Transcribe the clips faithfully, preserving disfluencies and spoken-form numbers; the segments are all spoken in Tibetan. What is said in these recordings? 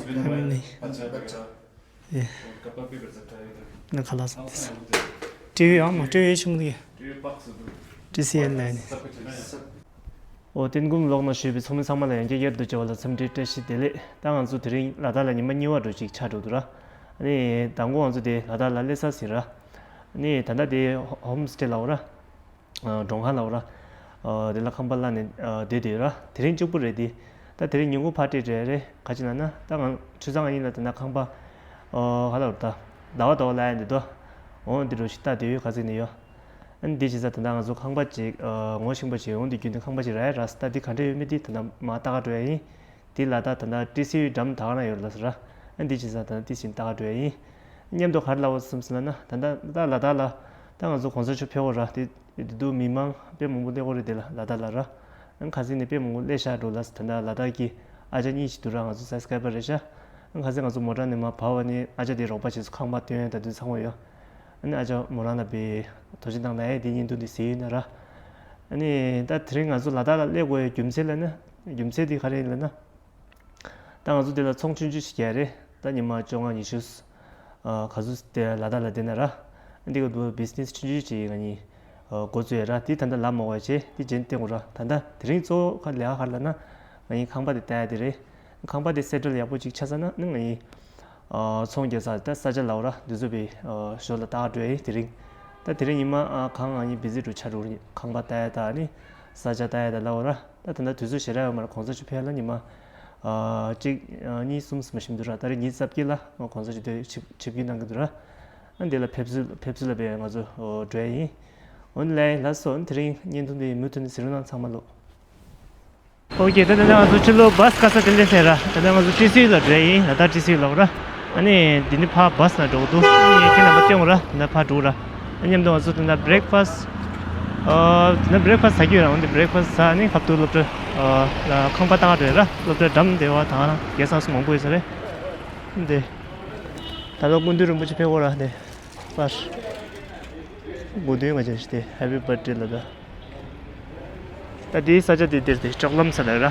ཧམ་ནི། ཡེ། ན་ཁ་ལག་སོང་དེ་ས། ཏྲི་ཡོད་ཨ་མ་ཏྲི་ཡོད་ཆུང་གི། ཏྲི་སི་ཨེན་ལ་ནི། ཨོ་ཏན་གུམ་ལོག་ན་ཞུས་པའི་ཚོགས་མི་ཚང་མ་ལ་ཡང་བསྐྱར་བསྐྱར་དུ་བྱ་བ་ལ་འཚམས་འདྲི་བཀྲ་ཤིས་བདེ་ལེགས། ད་ང་ཚོ་དེ་རིང་ལ་དྭགས་ལ་ཉི་མ་གཉིས་པ་འགྲོ་ཅིག་ཆགས་འགྲོ་འདུག་ར། ཨ་ནི་དང་པོ་ང་ཚོ་དེ་ལ་དྭགས་ལ་སླེབས་ས་ཟིན་ར། ཨ་ནི་ད་ལྟ་དེ་ཧོ་ཧོམ་སི་ཊེ་ལབ་ར། ཨ་མགྲོན་ཁང་ལབ་ར། ཨ་དེ་ལ་ཁང་པ་གླ་ནས་ཨ་བསྡད་བསྡད་ཡོད་ར། དེ་རིང་གཅིག་པུ་རེད་དེ། ད་དེ་རིང་ཉིན་གུང་ཕར་སྤྲད་འདྲ་རེད། ག་ཅི་ལབ་ན་ད་ང་ཆུ་ཚང་ཡིན་ལ་དེ་ན་ཁང་པ་ཨ་ག་ལབ་ར། ད་ཟླ་བ་ཟླ་བ་ལ་ཡ་འདི་དོ། འོང་འདི་འགྲོ་ཞིག་ལྟ་དེ་ཡོད་ག་ཚིག་ནས་ཡོད། ཨ་ནི་འདི་བྱས་ཙང་ད་ལྟ་ང་ཚོ་ཁང་པ་ཅིག་ཨ་ངོ་ཤེས་པ་ཅིག་འོང་དུས་རྒྱུན་དུ་ཁང་པ་ཅིག་རག་ཡ་རག་སོང་། ད་འདི་ག་འདྲ་ཡོད་མེད་འདི་ད་ལྟ་མར་ལྟ་ག་འགྲོ་ཡ་ཡིན། འདི་ལ་དྭགས་ད་ལྟ་ཏི་སེའི་འགྲམ་ད་ག་ན་ཡོད་ལབ་ཟེར་ར། ཨ་འདི་བྱས་ཙང་ད་ལྟ་ཏི་སེ་ལྟ་ག་འགྲོ་ཡ་ཡིན། མཉམ་དུ་ག་རེ་ལབ་པ་བསམ་སོང་ལབ་ན་ད་ལྟ་ད་ལ་དྭགས་ལ་ད་ང་ཚོ་གོང་ས་མཆོག་ཕེབས་ཡོད་ར། དེ་དེ་དུས་མི་མང་དཔེ་མང་པོ་སླེབས་ཡོད་རེད། དེ་ལ་ལ་དྭགས་ལ་ར། ཨ་ཁ་སང་ནས་དཔེ་མང་པོ་སླེབས་ཤག་འགྲོ་ལབ་ཟེར། ད་ལྟ་ལ་དྭགས་ཀྱི་ཨ་ཅག་གཉིས་ཤིག་འདུག་ར། ང་ཚོ་སབ་སི་ཀ་རའི་བར་རེད་ཤག་ཨ་ཁ་སང་ང་ཚོ་མོ་ཊ་ནས་མར་བབས་པ་ནས་ཨ་ཅག་དེ་རོགས་པ་བྱས་སོང་། ཁང་པ་སྟོན་ཡ་ད་དུང་ཚང་མ་ཡོད། ཨ་ནི་ཨ་ཅག་མོ་རང་ལ་བའི་ཐུགས་རྗེ་གནང་ན་ཨེ་དེ་བརྙན་ཐུང་འདི་གཟིགས་ཡོད་ན་ར། ཨ་ནི་ད་དེ་རིང་ང་ཚོ་ལ་དྭགས་ལ་སླེབས་དགོས་ཡ་རྒྱུ་མཚན་ལབ་ན། རྒྱུ་མཚན་དེ་ག་རེ་ཡིན་ལབ་ན། ད་ང་ཚོ་དེ་ལ་ཚོང་ཆུང་ཆུང་ཞིག་རྒྱག་རེད། ད་ཉི་མ་བཅོ་ལྔ་ཉི་ཤུ། ཨ་ག་ཚོད་དེ་ལ་དྭགས་ལ་བསྡད་ན་ར། འདི་ག་དུ་བི་ཛི་ནེ་སི་ཆུང་ཆུང་ཅིག་ང་གཉིས་ཨ་འགོ་བཙུགས་ཡ་ར། དེ་ད་ལྟ་ལམ་མ་འགོ་བྱས་དེ་རྗེས་བསྟན་དགོས་ར། ད་ལྟ་དེ་རིང་གཙོ་བོ་ཁ་ལས་ཀ་ག་རེ་ལབ་ན་ང་གཉིས་ཁང་པ་དེ་ལྟ་ཡ་དེ་རེད། ཁང་པ་དེ་སེ་ཊལ་ཡག་པོ་ཅིག་ཆགས་ཚར་ན་ནི་ང་གཉིས་ཨ་ཚོང་རྒྱག་ས་ད་ས་ཆ་ལབ་ར། འདི་ཚོ་བའི་ཨ་ཞོར་ལ་ལྟ་ག་འགྲོ་ཡ་ཡིན་དེ་རིང་། ད་དེ་རིང་ཉི་མ་ཨ་གང་ང་གཉིས་བི་ཛི་འགྲོ་ཆགས་འགྲོ་རེད། ཁང་པ་ལྟ་ཡ་ད་ནི་ས་ཆ་ལྟ་ཡ་ད་ལབ་ར། ད་ད་ལྟ་དུས་ཚོད་ཞེ་དྲག་ཡོད་མ་རེད། གོང་ས་མཆོག་ཕེབས་ལ་ཉི་མ་ཨ་གཅིག་ཨ་གཉིས་གསུམ་ཙམ་ཞིག་འདུག་ར། ད་རེས་ཉི་ཤུ་རྩ་བརྒྱད་ལ་གོང་ས་མཆོག་དེ་ཆིབས་ཆིབས་བསྒྱུར་གནང་གི་འདུག་ར། ཨ་འདི་ལ་ཕེབས་བསུ་ཕེབས་བསུ་ལ་བས་ང་ཚོ་འགྲོ་ཡ་ཡིན། འོན་ལས་ལགས་སོ། དེ་རིང་བརྙན་ཐུང་འདི་མུ་མཐུད་ནས་གཟིགས་རོགས་གནང་། ཚང་མ་ལོ། ཨོ་ཀེ། ད་ལྟ་ང་ཚོ་ཕྱི་ལོགས་བྷ་སི་ཁ་ས་དེ་འདྲ་ཟེར་ར། ད་ལྟ་ང་ཚོ་ཏི་སི་ལ་འགྲོ་ཡ་ཡིན། ལ་དྭགས་ཏི་སི་ལབ་ར། ཨ་ནི་འདི་ནི་ཕར་བྷ་སི་ནང་འགྲོ་གི་འདུག་ངས་ཁྱེད་རྣམ་པ་སྟོན་དགོས་ར། ད་ཕར་འགྲོ་ར། ཨ་མཉམ་དུ་ང་ཚོ་ད་ལྟ་བྷི་རེག་ཕ་སི། ཨ་ད་ལྟ་བྷི་རེག་ཕ་སི་ཟ་གི་ཡོད་ར། འོན་ཏེ་བྷི་རེག་ཕ་སི་ཟ་ནི་ཁ་ཐུག་སློབ་གྲྭ་ཨ་ལ་ཁང་པ་ལྟ་ག་འགྲོ་ཡ་ར། སློབ་གྲྭ་འགྲམ་དེ་བ་ད་ང་རང་རྒྱལ་ས་སུ་མང་པོ་ཡོད་ས་རེད། འདི་ད་ལོ་སྐུ་མདུན་རིན་པོ་ཆེ་ཕེབས་ཡོད་ར། འདི་པར་སྐུ་མདུན་ང་ཅག་ཞིག་དེ་ཧེ་པི་བར་ཐི་ཌེ་ལ་ད། ད་དེའི་ས་ཆ་དེ་འདིར་དེ་ཅོག་ལམ་ས་ལ་ར།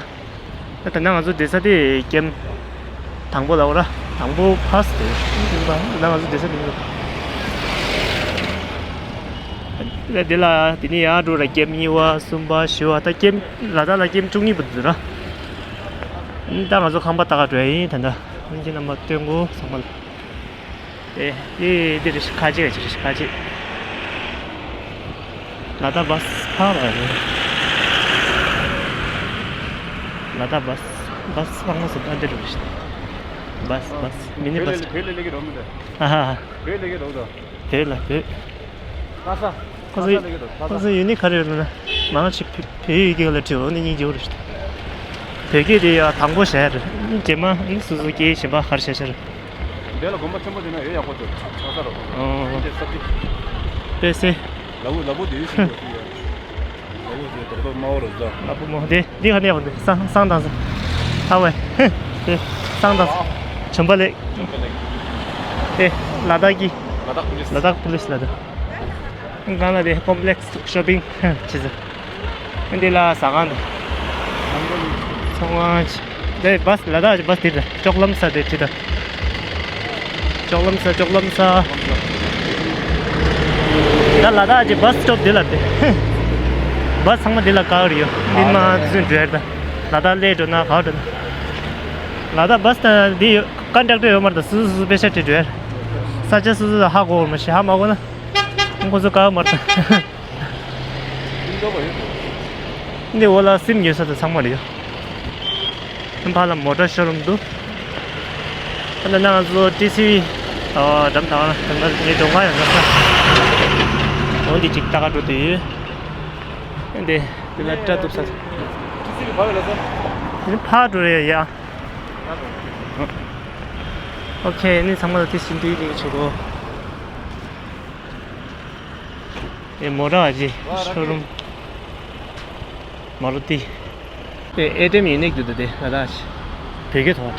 ད་ད་ནང་ང་ཚོ་བསྡད་ས་དེ་ཀེམ་དང་པོ་ལ་འོ་ར། དང་པོ་ཕ་སི་དེ་ད་ང་ཚོ་བསྡད་ས་དེ་འདུག་ད་དེ་ལ་དེ་ནས་ཡར་འགྲོ་ར། ཀེམ་གཉིས་པ་གསུམ་པ་བཞི་པ། ད་ཀེམ་ལ་དྭགས་ལ་ཀེམ་བཅུ་གཉིས་པ་འདུག་ར། ད་ང་ཚོ་ཁང་པ་ལྟ་ག་འགྲོ་ཡ་ཡིན། ད་ད་ཁྱེད་རྣམ་པ་སྟོན་གོ་ཚང་མ་ལ། ཨེ། ཨེ། འདི་རེད་ཤག་ཁ་ཅིག་ཨེ་ཅིག་རེད་ཤག་ཁ་ཅིག་ལ་དྭགས་བྷ་སི་ཕར་བ་རེད། ལ་དྭགས་བྷ་སི། བྷ་སི་ཚང་མ་སུ་ད་འདི་རེད་ཤག་བྷ་སི་བྷ་སི་མི་ནི་བྷ་སི། བོད་ལ་ལས་ཀྱི་རོགས་མི་འདུག་ཨ་ཧ་ཧ། བོད་ལས་ཀྱི་རོགས་དང་། བོད་ལ་བོད། ཁ་ས། ཁོ་ཚོ་ཁ་ས་ལས་ཀྱི་རོགས་ཁ་ཁོ་ས། ཚོ་ཡུན་ནི་ག་རེ་ཡོད་ལ་ན། མང་ཆེ་བོད་བོད་ཡིག་སྐད་ལ་བྲིས་འོ་ནི་སྙིང་རྗེ་བོ་རེད་ཤག་བོད་སྐད་དེ་ཡ་དང་པོ་བྱས་རེད། རྗེས་མ་ནི་སོ་སོ་སྐད་གཞན་པ་ག་རེ་བྱས་བྱས་རེད། འདི་ལ་དགོན་པ་ཆེན་པོ་དེ་ན་ཡོད་ཡག་པོ་འདུག་ཆགས་ས་རོགས། ཨོ། འདི་ས་ཅིག་དཔེ་སེ། ལ་བུ་ལ་བུ་དེ་ཡོད་ཤིག་ཡོད་ཤིག་ཡོད། ལ་བུ་དེ་རྡོག་རྡོག་དམར་པོ་རེད་ཟ། ལ་བུ་མོ་དེ་འདི་ག་ནས་ཡག་པོ་འདུག་སང་སང་དང་སང་། ཨ་ཝེ། དེ་སང་དང་སང་། བྱམས་པ་ལེགས། བྱམས་པ་ལེགས། དེ་ལ་དྭགས་ཀྱི། ལ་དྭགས་པུ་ལིས། ལ་དྭགས་པུ་ལིས་ལ་དྭགས། གང་ལ་དེ་ཀོམ་པི་ལེགས་ཤོ་པིང་བྱེད་ཟེར། འདི་ལ་ཟ་ཁང་འདུག་ཚོང་ཁང་། དེ་བྷ་སི་ལ་དྭགས་ཀྱི་བྷ་སི་དེ་རེད། ཅོག་ལམ་ས་དེ་ཁྲིད་ད། ཅོག་ལམ་ས་ཅོག་ལམ་ས། ད་ལ་དྭགས་ཀྱི་བྷ་སི་སི་ཊོབ་དེ་ལ་དེ། བྷ་སི་ཚང་མ་དེ་ལ་བཀག་རེད་ཡོད། འདི་མ་ཚུན་འགྲོ་ཡ་རེད་ད། ལ་དྭགས་སླེབས་འགྲོ་ན་ག་འགྲོ་ན། ལ་དྭགས་བྷ་སི་ད་འདི་ཡོད། ཀོན་ཊེག་ཊར་ཡོད་མ་རེད་ད། སོ་སོ་སོ་སོ་པེ་ཤ་སྤྲད་འགྲོ་ཡ་རེད། ས་ཆ་སོ་སོ་ཧ་གོ་བར་མ་ཤེས། ཧ་མ་གོ་ན། ཁོ་ཚོ་དཀའ་མ་རེད། འདི་འོག་ལ་སིམ་ཉོ་ས་དང་ཚང་མ་རེད་ཡོད། ཕར་ལ་མོ་ཊ་ཤོ་རུམ་འདུག་ད་ནང་ང་ཚོ་ཏི་སི་ཝི་འགྲམ་དང་ང་ངའི་གདོང་ཁ་ཡོད་ན་ས། འོ་འདི་ཅིག་ལྟ་ག་འགྲོ་དུས་ཡོད། འདི་འདི་ལ་སྐྲ་གཏུབ་ས། ཏི་སི་ཝི་ཕར་ལ་ས། འདི་ཕར་འགྲོ་རེད་ཡ། ཨོ་ཁེ། ནི་ཚང་མ་ལ་ཏི་སི་ཝི་འདི་ལེགས་ཆོག་གོ། ཨེ་མོ་ར་ཨ་ཅེ་ཤོ་རུམ། མ་རུ་ཏི། ཨེ་ཨེ་ཊི་ཨེམ་ཡུ་ནི་ཊི་འདུག་ད་དེ་ལ་དྭགས་ཤི། བོད་སྐད་ཐོག་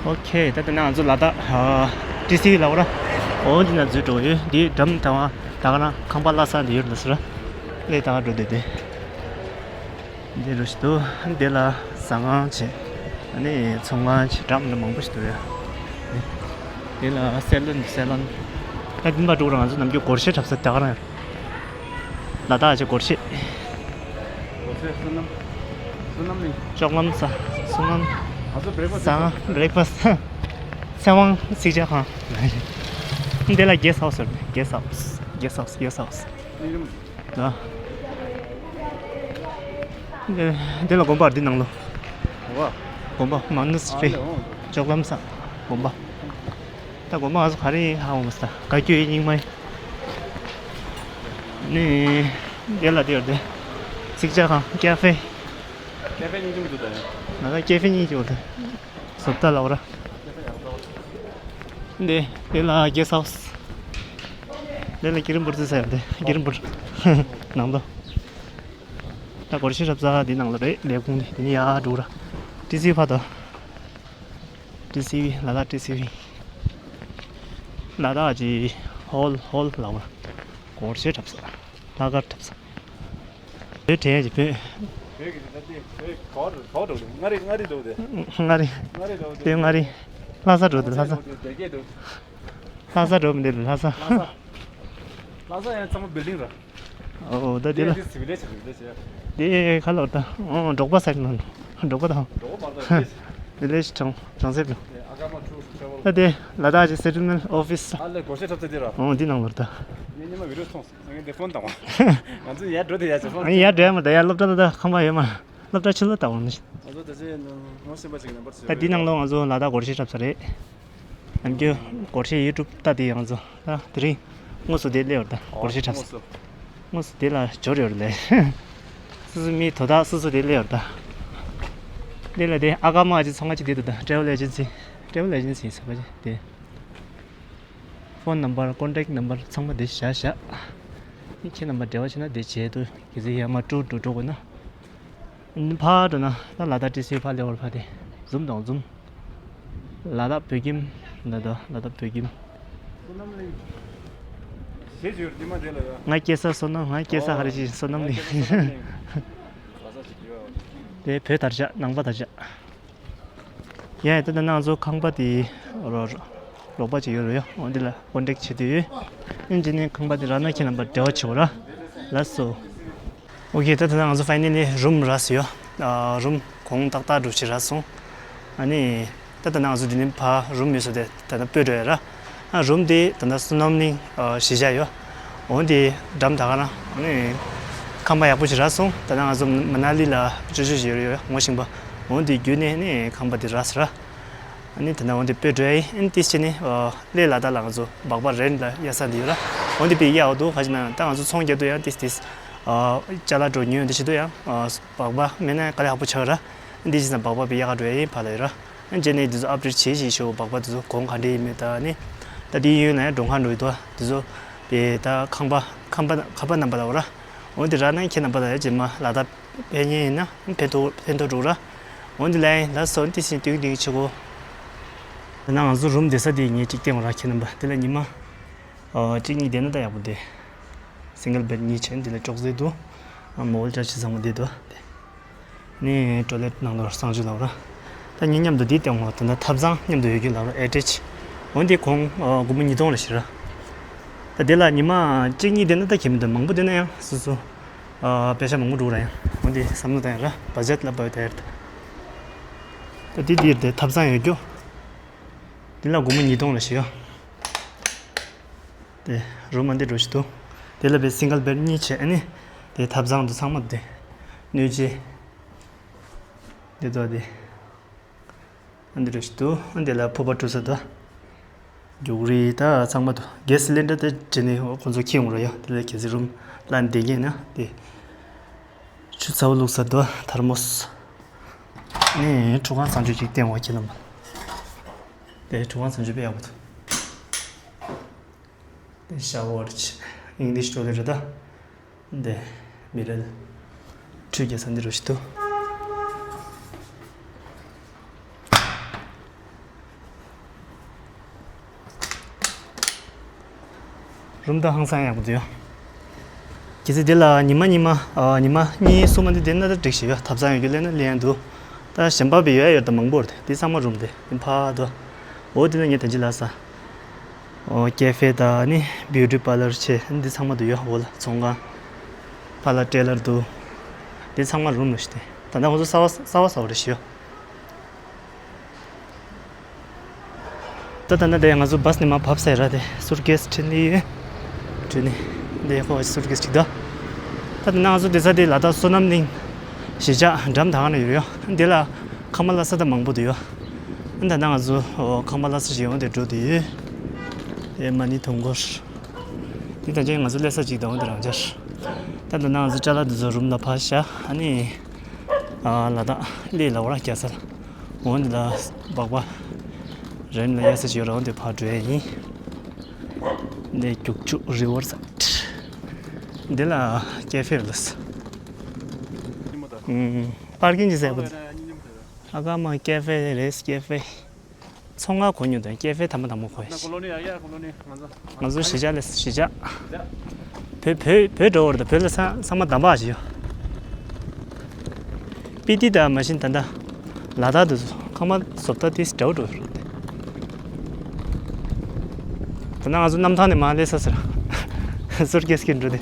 ཨོ་ཁེ། ད་ལྟ་ང་ཚོ་ལ་དྭགས་ཨ་ཏི་སི་ཝི་ལ་འོ་ར། འོ་འདི་ན་འཛུལ་འགྲོ་ཡོད། འདི་འགྲམ་དང་བ་ད་ག་ན་ཁང་པ་བླ་ས་འདི་ཡོད་འདུག་ཟེར། ལས་ད་ག་འགྲོ་འདོད་དེ། འདི་རུ་ཞིག་འདུག་འདི་ལ་ཟ་ཁང་བྱས། ཨ་ནི་ཚོང་ཁང་བྱས། འགྲམ་ལ་མང་པོ་ཞིག་འདུག་ཡ། འདི་ལ་སེ་ལོན། སེ་ལོན། ད་འདི་མ་འགྲོ་རང་ཚོ་ནམ་རྒྱུན་སྒོར་གཞས་འཁྲབ་ས་ད་ག་རང་ཡོད། ལ་དྭགས་ཀྱི་སྒོར་གཞས། སྒོར་གཞས། བསོད་ནམས། བསོད་ནམས་གླིང་། ཅོག་ལམ་ས། བསོད་ནམས། ང་ཚོ་བྷེ་རེག་ཕ་སི་ཟ་ཁང་། བྷེ་རེག་ཕ་སི། ཚེ་དབང་ཚིག་ཇ་ཁང་། འདི་ལ་གེ་སི་ཧའུ་སི་ཟེར། གེ་སི་ཧའུ་སི། གེ་སི་ཧའུ་སི། གེ་སི་ཧའུ་སི། ཨ། འདི་ལ་དགོན་པ། འདི་ནང་ལོགས། དགོན་པ། མ་ནུ་སི་ཊི། ཨ་ལེ། འོ། ཅོག་ལམ་ས། དགོན་པ། ད་དགོན་པ་ང་ཚོ་ག་རེ་ཡིན་ཧ་གོ་མ་སོང་། ག་རྒྱུ་ཡིན་རྙིང་མ་ཡིན། ནི། དེ་ལ་དེ་ཡོད་དེ། ཚིག་ཇ་ཁང་། ཀ་ཧྥེ། ཀ་ཧྥེ་གཉིས་ཀྱི་འདུག་ད། ང་ད་ཀ་ཧྥེ་གཉིས་ཀྱི་འདུག་བཟོ་ལྟ་ལ་འོ་ར། འདི། དེ་ལ་གེ་སི་ཧའུ་སི། དེ་ལ་ཀི་རིམ་པུར་ཙི་ས་ཡོད་དེ། ཀི་རིམ་པུར། ནང་དུ། ད་སྒོར་གཞས་འཁྲབ་ས་འདི་ནང་ལ་རེད། ལས་ཁུངས་འདི། དེ་ནས་ཡར་འགྲོ་ར། ཏི་སི་ཕ་ད། ཏི་སི་ཝི། ལ་དྭགས་ཏི་སི་ཝི། ལ་དྭགས་ཀྱི་ཧོལ། ཧོལ་ལ་འོ་ར། སྒོར་གཞས་འཁྲབ་ས། ལྷག་དཀར་འཁྲབ་ས། བོད་དྲན་གྱི་བོད། བོད་ཀྱི་ད་ལྟའི་བོད་ག་པར། ག་པར་འགྲོ་དེ། མངའ་རིས། མངའ་རིས་འགྲོ་དེ། མངའ་རིས། མངའ་རིས་འགྲོ་དེ། དེ་མངའ་རིས། ལྷ་ས་འགྲོ་དེ། ལྷ་ས། ལྷ་ས་འགྲོ་དེ། སྡེ་དགེ་འགྲོ། ལྷ་ས་འགྲོ་མི་འདུག་ལྷ་ས། ལྷ་ས། ལྷ་ས་ཡང་ཚང་མ་བིལ་ཌིང་ར། ཨོ་ད་དེ་ལ། དེ་སི་ཝི་ལེཇ། སི་ཝི་ལེཇ་ཡ། དེ་ག་ལོར་ད། ཨོ་འབྲོག་པ་སའིཌ་ནང་། འབྲོག་པ་དང་། འབྲོག་པ་མ་རེད། བི་ལེཇ་གྲོང་གྲོང་གསེབ་ནང་། ཨ་ཀ་མ་ཊུ་ཊ་རེ་ཝལ། ད་དེ་ལ་དྭགས་ཀྱི་སེ་ཊལ་མེན་ཊི་ཨོ་ཕི་སི། ཨ་ལེ། སྒོར་གཞས་འཁྲབ་ས་དེ་ར། ཨོ་འདི་ནང་ལོར་ད། ངས་ཉི་མ་བི་ཌིའོ་མཐོང་སོང་། ངས་འདི་ཕོན་བཏང་བ། ང་ཚོ་ཡར་འགྲོ་དེ། ཡར་ཕྱོགས་ལ། ཨ་ནི་ཡར་འགྲོ་ཡ་མ་རེད། ད་ཡར་སློབ་གྲྭ་ད་ད་ཁང་པ་ཡོད་མ། སློབ་གྲྭ་ཕྱི་ལོགས་ལྟ་འོང་ནི། ང་ཚོ་དེ་ཚོའི་ནང་ངོ་ཤེས་པ་ཞིག་ནམ་བར་ཞིག་ད་འདི་ནང་ལོགས་ང་ཚོ་ལ་དྭགས་སྒོར་གཞས་འཁྲབ་ས་རེད། ནམ་རྒྱུན་སྒོར་གཞས་ཡུ་ཊུབ་ལྟ་དེ་ང་ཚོ་ད་དེ་རིང་དངོས་སུ་དེ་སླེབས་ཡོད་རེད་ད། སྒོར་གཞས་འཁྲབ་ས། དངོས་སུ། དངོས་སུ་དེ་ལ་འབྱོར་ཡོད་རེད་ལས། སོ་སོ་མིའི་དོ་བདག་སོ་སོ་དེ་སླེབས་ཡོད་རེད་ད། དེ་ལ་དེ་ཨ་ཀ་མ་ཅིག་ཚང་མ་ཅིག་དེ་འདུག་ད། ཊེ་ཝལ་ཨེ་ཇེན་སི། ཊེ་ཝལ་ཨེ་ཇེན་སི་ཟེར་བ་ཅིག་དེ། ཕོན་ནམ་བར། ཀོན་ཊེག་ནམ་བར་ཚང་མ་དེ་བཞག་བཞག་ཁྱེད་རྣམ་པ་འབྲེལ་བ་བྱེད་ན་དེ་བྱེད་དུ། གལ་སྲིད་ཡར་མར་ཀྲུར་འགྲོ་འགྲོ་དགོས་ན། ཕར་འགྲོ་ན་ད་ལ་དྭགས་ཏི་སི་ཕར་སླེབས་པར་ཕར་དེ་འཛུམ་དང་འཛུམ། ལ་དྭགས་བོད་ཁྱིམ། ད་ལྟ་ལ་དྭགས་བོད་ཁྱིམ། བསོད་ནམས་གླིང་། ཞེས་བརྗོད་དེ་མ་དེ་ལ་ཡ། ང་སྐྱེ་ས་བསོད་ནམས། ང་སྐྱེ་ས་ཧ་རི་ཅི། བསོད་ནམས་གླིང་། ང་སྐྱེ་ས་བསོད་ནམས་གླིང་། ག་ས་ཅིག་ཡོད། དེ་བོད་དར་ཆ། ནང་པ་དར་ཆ། ཡ་ཡ། ད་ལྟ་ང་ཚོ་ཁང་པ་དེ་རོ་རོགས་པ་ཅིག་ཡོད་རེད་ཡ། འོ་འདི་ལ་ཀོན་ཊེག་བྱེད་དུས་ཡོད། ཨིན་ཇི་ནི་ཁང་པ་དེ་རག་ན་ཁྱེད་རྣམ་པ་འབྲེལ་བ་བྱེད་འོ་ར། ལགས་སོ། ཨོ་ཁེ། ད་ད་ལྟ་ང་ཚོ་ཕའི་ནལ་ལི་རུམ་རག་སོང་ཡ། ཨ། རུམ་གོང་ཏག་ཏག་འདྲ་ཅིག་རག་སོང་། ཨ་ནི་ད་ལྟ་ང་ཚོ་འདི་ནས་ཕར་རུམ་མེད་ས་དེ་ད་ལྟ་སྤོས་འགྲོ་ཡ་ར། ཨ། རུམ་དེ་ད་ལྟ་བསོད་ནམས་གླིང་། ཨ། གཞིས་ཆགས་ཡོད། འོ་དེ་འགྲམ་ད་ག་རང་། ཨ་ནི་ཁང་པ་ཡག་པོ་ཞིག་རག་སོང་། ད་ལྟ་ང་ཚོ་མ་ན་ལི་ལ་ཅོ་ཅོ་ཞིག་ཡོད་རེད་ཡ། ངོ་ཤེས་པ། འོ་དེ་བརྒྱུད་ནས་ནི་ཁང་པ་དེ་རག་སོང་ར། ཨ་ནི་ད་ལྟ་འོ་དེ་སྤོས་འགྲོ་ཡ་ཡིན། ཨ་ནི་ཏིས་ཅི་ནི། ཨ། གླེ་ལ་དྭགས་ལ་ང་ཚོ་སྦག་སྦག་རེན་ཊི་ལ་གཡར་ས་འདི་ཡོད་ར། འོ་དེ་དཔེ་ཡག་འདུག་ག་ཅི་ན་ད་ང་ཚོ་ཚོང་རྒྱག་དུས་ཡང་ཏིས་ཏིས། ཨ། ཅ་ལག་འདྲ་ཉོས་འདི་བྱེད་དུས་ཡང་། ཨ། སྦག་སྦག་མེད་ན་དཀའ་ལས་ཁག་པོ་ཆགས་ར། འདི་བྱས་ཙང་སྦག་སྦག་དཔེ་ཡག་ག་འགྲོ་ཡ་ཡིན་ཕར་ལ་ཡོད་ར། ཨ། རྗེས་ནས་འདི་ཚོ་ཨབ་ཌེཊ་བྱེད་བྱེད་ཤོག་སྦག་སྦག་འདི་ཚོ་གོང་ག་འདྲ་ཡིན་མེད་ད་ནི། ད་འདི་ཡོད་ན་ཡང་མགྲོན་ཁང་འགྲོ་ཡི་འདུག་འདི་ཚོ་དཔེ་ད་ཁང་པ་ཁང་པ་ཁང་པ་རྣམ་པ་ལ་འོ་ར། འོ་འདི་རག་ན་ཁྱེད་རྣམ་པ་ལ་ཡང་རྗེས་མ་ལ་དྭགས་ཕེབས་མཁན་ཡིན་ན་ཕན་ཐོགས་ཕན་ཐོགས་འགྲོ་ར། འོ་འདི་ལ་ཡིན་ལ་སོ་འདི་བཞིན་ཏིང་ཏིང་བྱེད་གོ། ད་ང་ཚོ་རུམ་བསྡད་ས་དེ་ངས་གཅིག་བསྟན་འོ་ར་ཁྱེད་རྣམ་པ། དེ་ལ་ཉི་མ། ཨ། གཅིག་གཉིས་བསྡད་ན་ད་ཡག་པོ་འདུག་སིང་གལ་བེཌ་གཉིས་བྱས། འདི་ལ་ཅོག་ཙེ་འདུག་ཨ། མོ་བལ་ཅ་ཆ་ཚང་མ་འདི་འདུག་སྟེ། ནི་ཊོའི་ལེཊ་ནང་ལོགས་གསང་སྤྱོད་ལབ་ར། ད་ངེད་མཉམ་དུ་འདི་བསྟན་འོ། ད་ལྟ་ཐབ་ཚང་མཉམ་དུ་ཡོད་རྒྱུ་ལབ་ར། ཨེ་ཊེཆ། འོ་འདི་གོང་། ཨ། སྒོར་མོ་ཉིས་སྟོང་ལ་ཞིག་ར། ད་འདི་ལ་ཉི་མ་གཅིག་གཉིས་བསྡད་ན་ད་ཁྱད་མི་འདུག་མང་པོ་བསྡད་ན་ཡང་སོ་སོ། ཨ། པེ་ཤ་མང་པོ་འགྲོ་ར་ཡང་། འོ་འདི་བསམ་བློ་བཏང་ཡ་ར། བ་ཇེཊ་ལ་བབས་ཡོད་ད་ཡར་ད། ད་འདི་འདིར་དེ་ཐབ་ཚང་ཡོད་རྒྱུ། འདི་ལ་སྒོར་མོ་ཉིས་སྟོང་ལ་ཞིག་ཡོད། དེ་རུམ་མ་འདི་འགྲོ་ཞིག་འདུག་དེ་ལ་བའི་སིང་གལ་བེཌ་གཉིས་བྱས། ཨ་ནི་དེ་ཐབ་ཚང་དུ་ཚང་མ་དེ་སྣོད་ཆས་དེ་ཚོ་དེ། ཨ་འདི་འགྲོ་ཞིག་འདུག་ཨ་འདི་ལ་ཕོར་པ་བཀྲུ་ས་དང་རྒྱུག་རིལ་ད་ཚང་མ་འདུག་གེ་སི་སི་ལིན་ཌར་དེ་བྱས་ནས་ཁོང་ཚོ་འཁྱེར་ཡོང་ར་ཡ། དེ་ལ་གལ་སྲིད་རུམ་ལ་འདེད་མཁན་ན་དེ་ཆུ་ཚ་བོ་བླུགས་ས་དང་ཐར་མོ་སི། ཨ་ནི་ཁྲུས་ཁང་གཙང་ཆུ་ཅིག་བསྟན་འོ་ཁྱེད་རྣམ་པ། དེ་ཁྲུས་ཁང་གཙང་ཆུ་དཔེ་ཡག་པོ་འདུག་དེ་ཤ་ཝར་ཆེ། ཨིང་ལིཤ་ཊོའི་ལེཊ་རེད་ད། དེ་མི་རེལ་ཁྲུས་རྒྱག་ས་འདི་རུ་ཞིག་འདུག་རུམ་ད་ཧང་སང་ཡག་པོ་འདུག་ཡ། གལ་སྲིད་འདི་ལ་ཉི་མ་ཉི་མ་ཨ་ཉི་མ་གཉིས་གསུམ་མ་འདི་བསྡད་ན་ད་འགྲིག་ཤི་ཡ། ཐབ་ཚང་ཡོད་རྒྱུ་ལས་ན་ལེན་འདུག་ད་གཞན་པ་བི་ཡོད་ཡོད་ད་མང་པོ་རེད། འདི་ཚང་མ་རུམ་དེ་འདི་ཕ་དོ། འོ་འདི་ན་ངས་དན་ཅི་ལ་ས། ཨོ་ཀེ་ཧྥེ་ད་ནི་བིའུ་ཊི་པར་ལར་ཆེ་འདི་ཚང་མ་འདུག་ཡ། འོ་ལ་ཚོང་ཁང་། ཕ་ལ་ཊེ་ལར་འདུག་འདི་ཚང་མ་རུམ་ལ་ཤི་དེ། ད་ལྟ་ང་ཚོ་གསར་བ་གསར་བ་ཟ་བ་རེད་ཤི་ཡ། ད་ད་ན་དེ་ང་ཚོ་བཱས་ནས་མར་བབས་ཟེར་ར། དེ་སུཊ་ཀེས་ཁྲིད་ནི་ཡོད། ཁྲིད་ནི་དེ་ཁོ་སུཊ་ཀེས་ཅིག་ད། ད་ད་ན་ང་ཚོ་དེ་ས་དེ་ལ་དྭགས་བསོད་ནམས་གླིང་གཞིས་ཆགས་འགྲམ་ད་ག་ན་ཡོད་ཡོད། འདི་ལ་ཁང་པ་ལ་ས་ད་མང་པོ་འདུག་ཡོད། ད་ད་ང་ཚོ་ཁང་པ་ལ་ས་ཞིག་ཡོང་དེ་འགྲོ་དུས་ཡོད། དེ་མ་ནི་དུང་སྐོར། དེ་ད་ཅན་ང་ཚོ་ལས་ས་ཅིག་དང་དེ་རང་ཅར། ད་ད་ན་ང་ཚོ་ཅ་ལག་དེ་ཚོ་རུམ་ལ་ཕར་བཞག་ཨ་ནི་ལ་དྭགས་གླེ་ལ་བར་རྒྱ་ས་ལ། འོན་ལ་སྦག་སྦག་རན་ལ་ཡ་ས་ཅིག་ཡོད་ར། འོན་ཏེ་ཕར་འགྲོ་ཡ་ཡིན། འདི་རྒྱུག་ཆུ་རི་ཝར་སའིཌ། འདི་ལ་ཀེ་ཧྥེ་ལ་ས། པར་ཀིང་ཅི་ཟེར་བ། ཨ་ཀ་མ་ཀེ་ཧྥེ་རེད། ཀེ་ཧྥེ། ཚོང་ཁང་གོ་ཉོ་དང་ཀེ་ཧྥེ་དམ་པ་དམ་པོ་གོ་ཡ་ཞིག་ང་ཚོ་གཞིས་ཆགས་ལས་གཞིས་ཆགས། བོད་བོད་བོད་འགྲོ་བར་དུ་བོད་ལ་ཚང་ཚང་མ་འདམ་བག་ཞིག་ཡོད། སྤི་ཏི་དང་མ་གཞི་ད་ལྟ་ལ་དྭགས་དུ་ཁང་པ་བཟོ་ལྟ་དེ་འདྲ་བོ་འགྲོ་ཡོད་རེད། ད་ནང་ང་ཚོ་གནམ་ཐང་ནས་མར་སླེབས་ས་ཟེར། སུཊ་ཀེས་ཀྱིས་འགྲོ་དེ།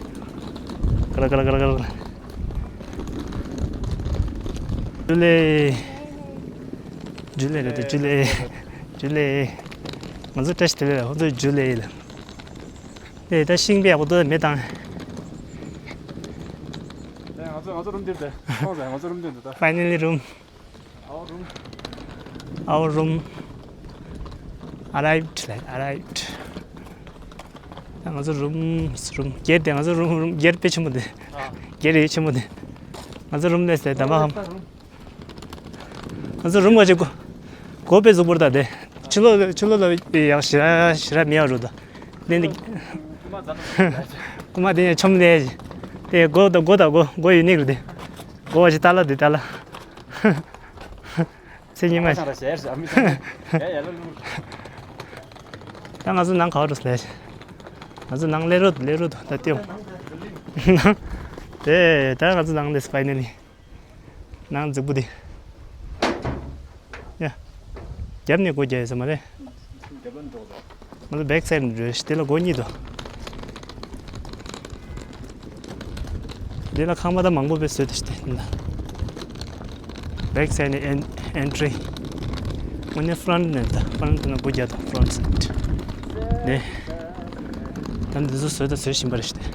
ག་ར་ག་ར་ག་ར་ག་ར། ཇུ་ལེ། ཇུ་ལེ་རེད་དེ། ཇུ་ལེ། ཇུ་ལེ། ང་ཚོ་བཀྲ་ཤིས་བདེ་ལེགས་ལ། ཁོང་ཚོ་ཇུ་ལེ་ལ། དེ་ད་ཤིང་པའི་ཡག་པོ་ཏོ་མེ་བཏང་། ང་ཚོ་ང་ཚོ་རུམ་འདིར་དེ། ཁོང་ཚོ་ང་ཚོ་རུམ་འདིར་འདུག་ད། Finally room. Our room. Arrived, like, arrived. ད་ང་ཚོ་རུམ་རུམ་སྒེར་དེ། ང་ཚོ་རུམ་རུམ་སྒེར་དཔེ་ཆེན་པོ་དེ། སྒེར་ཡེ་ཆེན་པོ་དེ། ང་ཚོ་རུམ་ལས་དེ་དམ་པ་ཧམ། ང་ཚོ་རུམ་ག་ཅིག་གོ། གོ་པའི་གཟུགས་པོར་ད་དེ། ཕྱི་ལོགས་ཕྱི་ལོགས་ལ་ཡག་ཞེ་དྲག་ཞེ་དྲག་མེད་པ་རུ་ད། དེ་ནི། རྐུ་མ་དེ་ཡང་ཆོམ་ལས། དེ་གོ་ད་གོ་ད་གོ་གོ་ཡུ་ནིག་རུ་དེ། གོ་བ་ཞིག་ད་ལ་དེ་ད་ལ། ཚེ་ཉི་མ། ད་ང་ཚོ་ནང་ག་བ་འགྲོ་ཟེར་ལས། ང་ཚོ་ནང་སླེབས་རོགས་སླེབས་རོགས་ད་ལྟེའོ། དེ་ད་ང་ཚོ་ནང་སླེབས། Finally. ནང་རྫིག་པོ་དེ། ཡ། རྒྱབ་ནས་སྒོ་རྒྱག་ཡོད་ས་མ་རེད། ང་ཚོ་བེག་སའིཌ་ནས་འགྲོ་ཡ་ཞིག་དེ་ལ་སྒོ་གཉིས་འདུག་དེ་ལ་ཁང་པ་ད་མང་པོ་བས་བཟོས་ཏེ་ཞིག་དེ་ལ། བེག་སའིཌ་ནས་ཨེན་ཨེན་ཊི་རི། དངོས་གནས་ཕ་རན་ཊི་ནས་ད་ཕ་རན་ཊི་ནས་སྒོ་རྒྱག་དང་ཕ་རན་ཊི་སའིཌ། དེ། ད་འདི་ཚོ་བཟོས་དང་བཟོ་བཞིན་པ་རེད་ཞིག་དེ།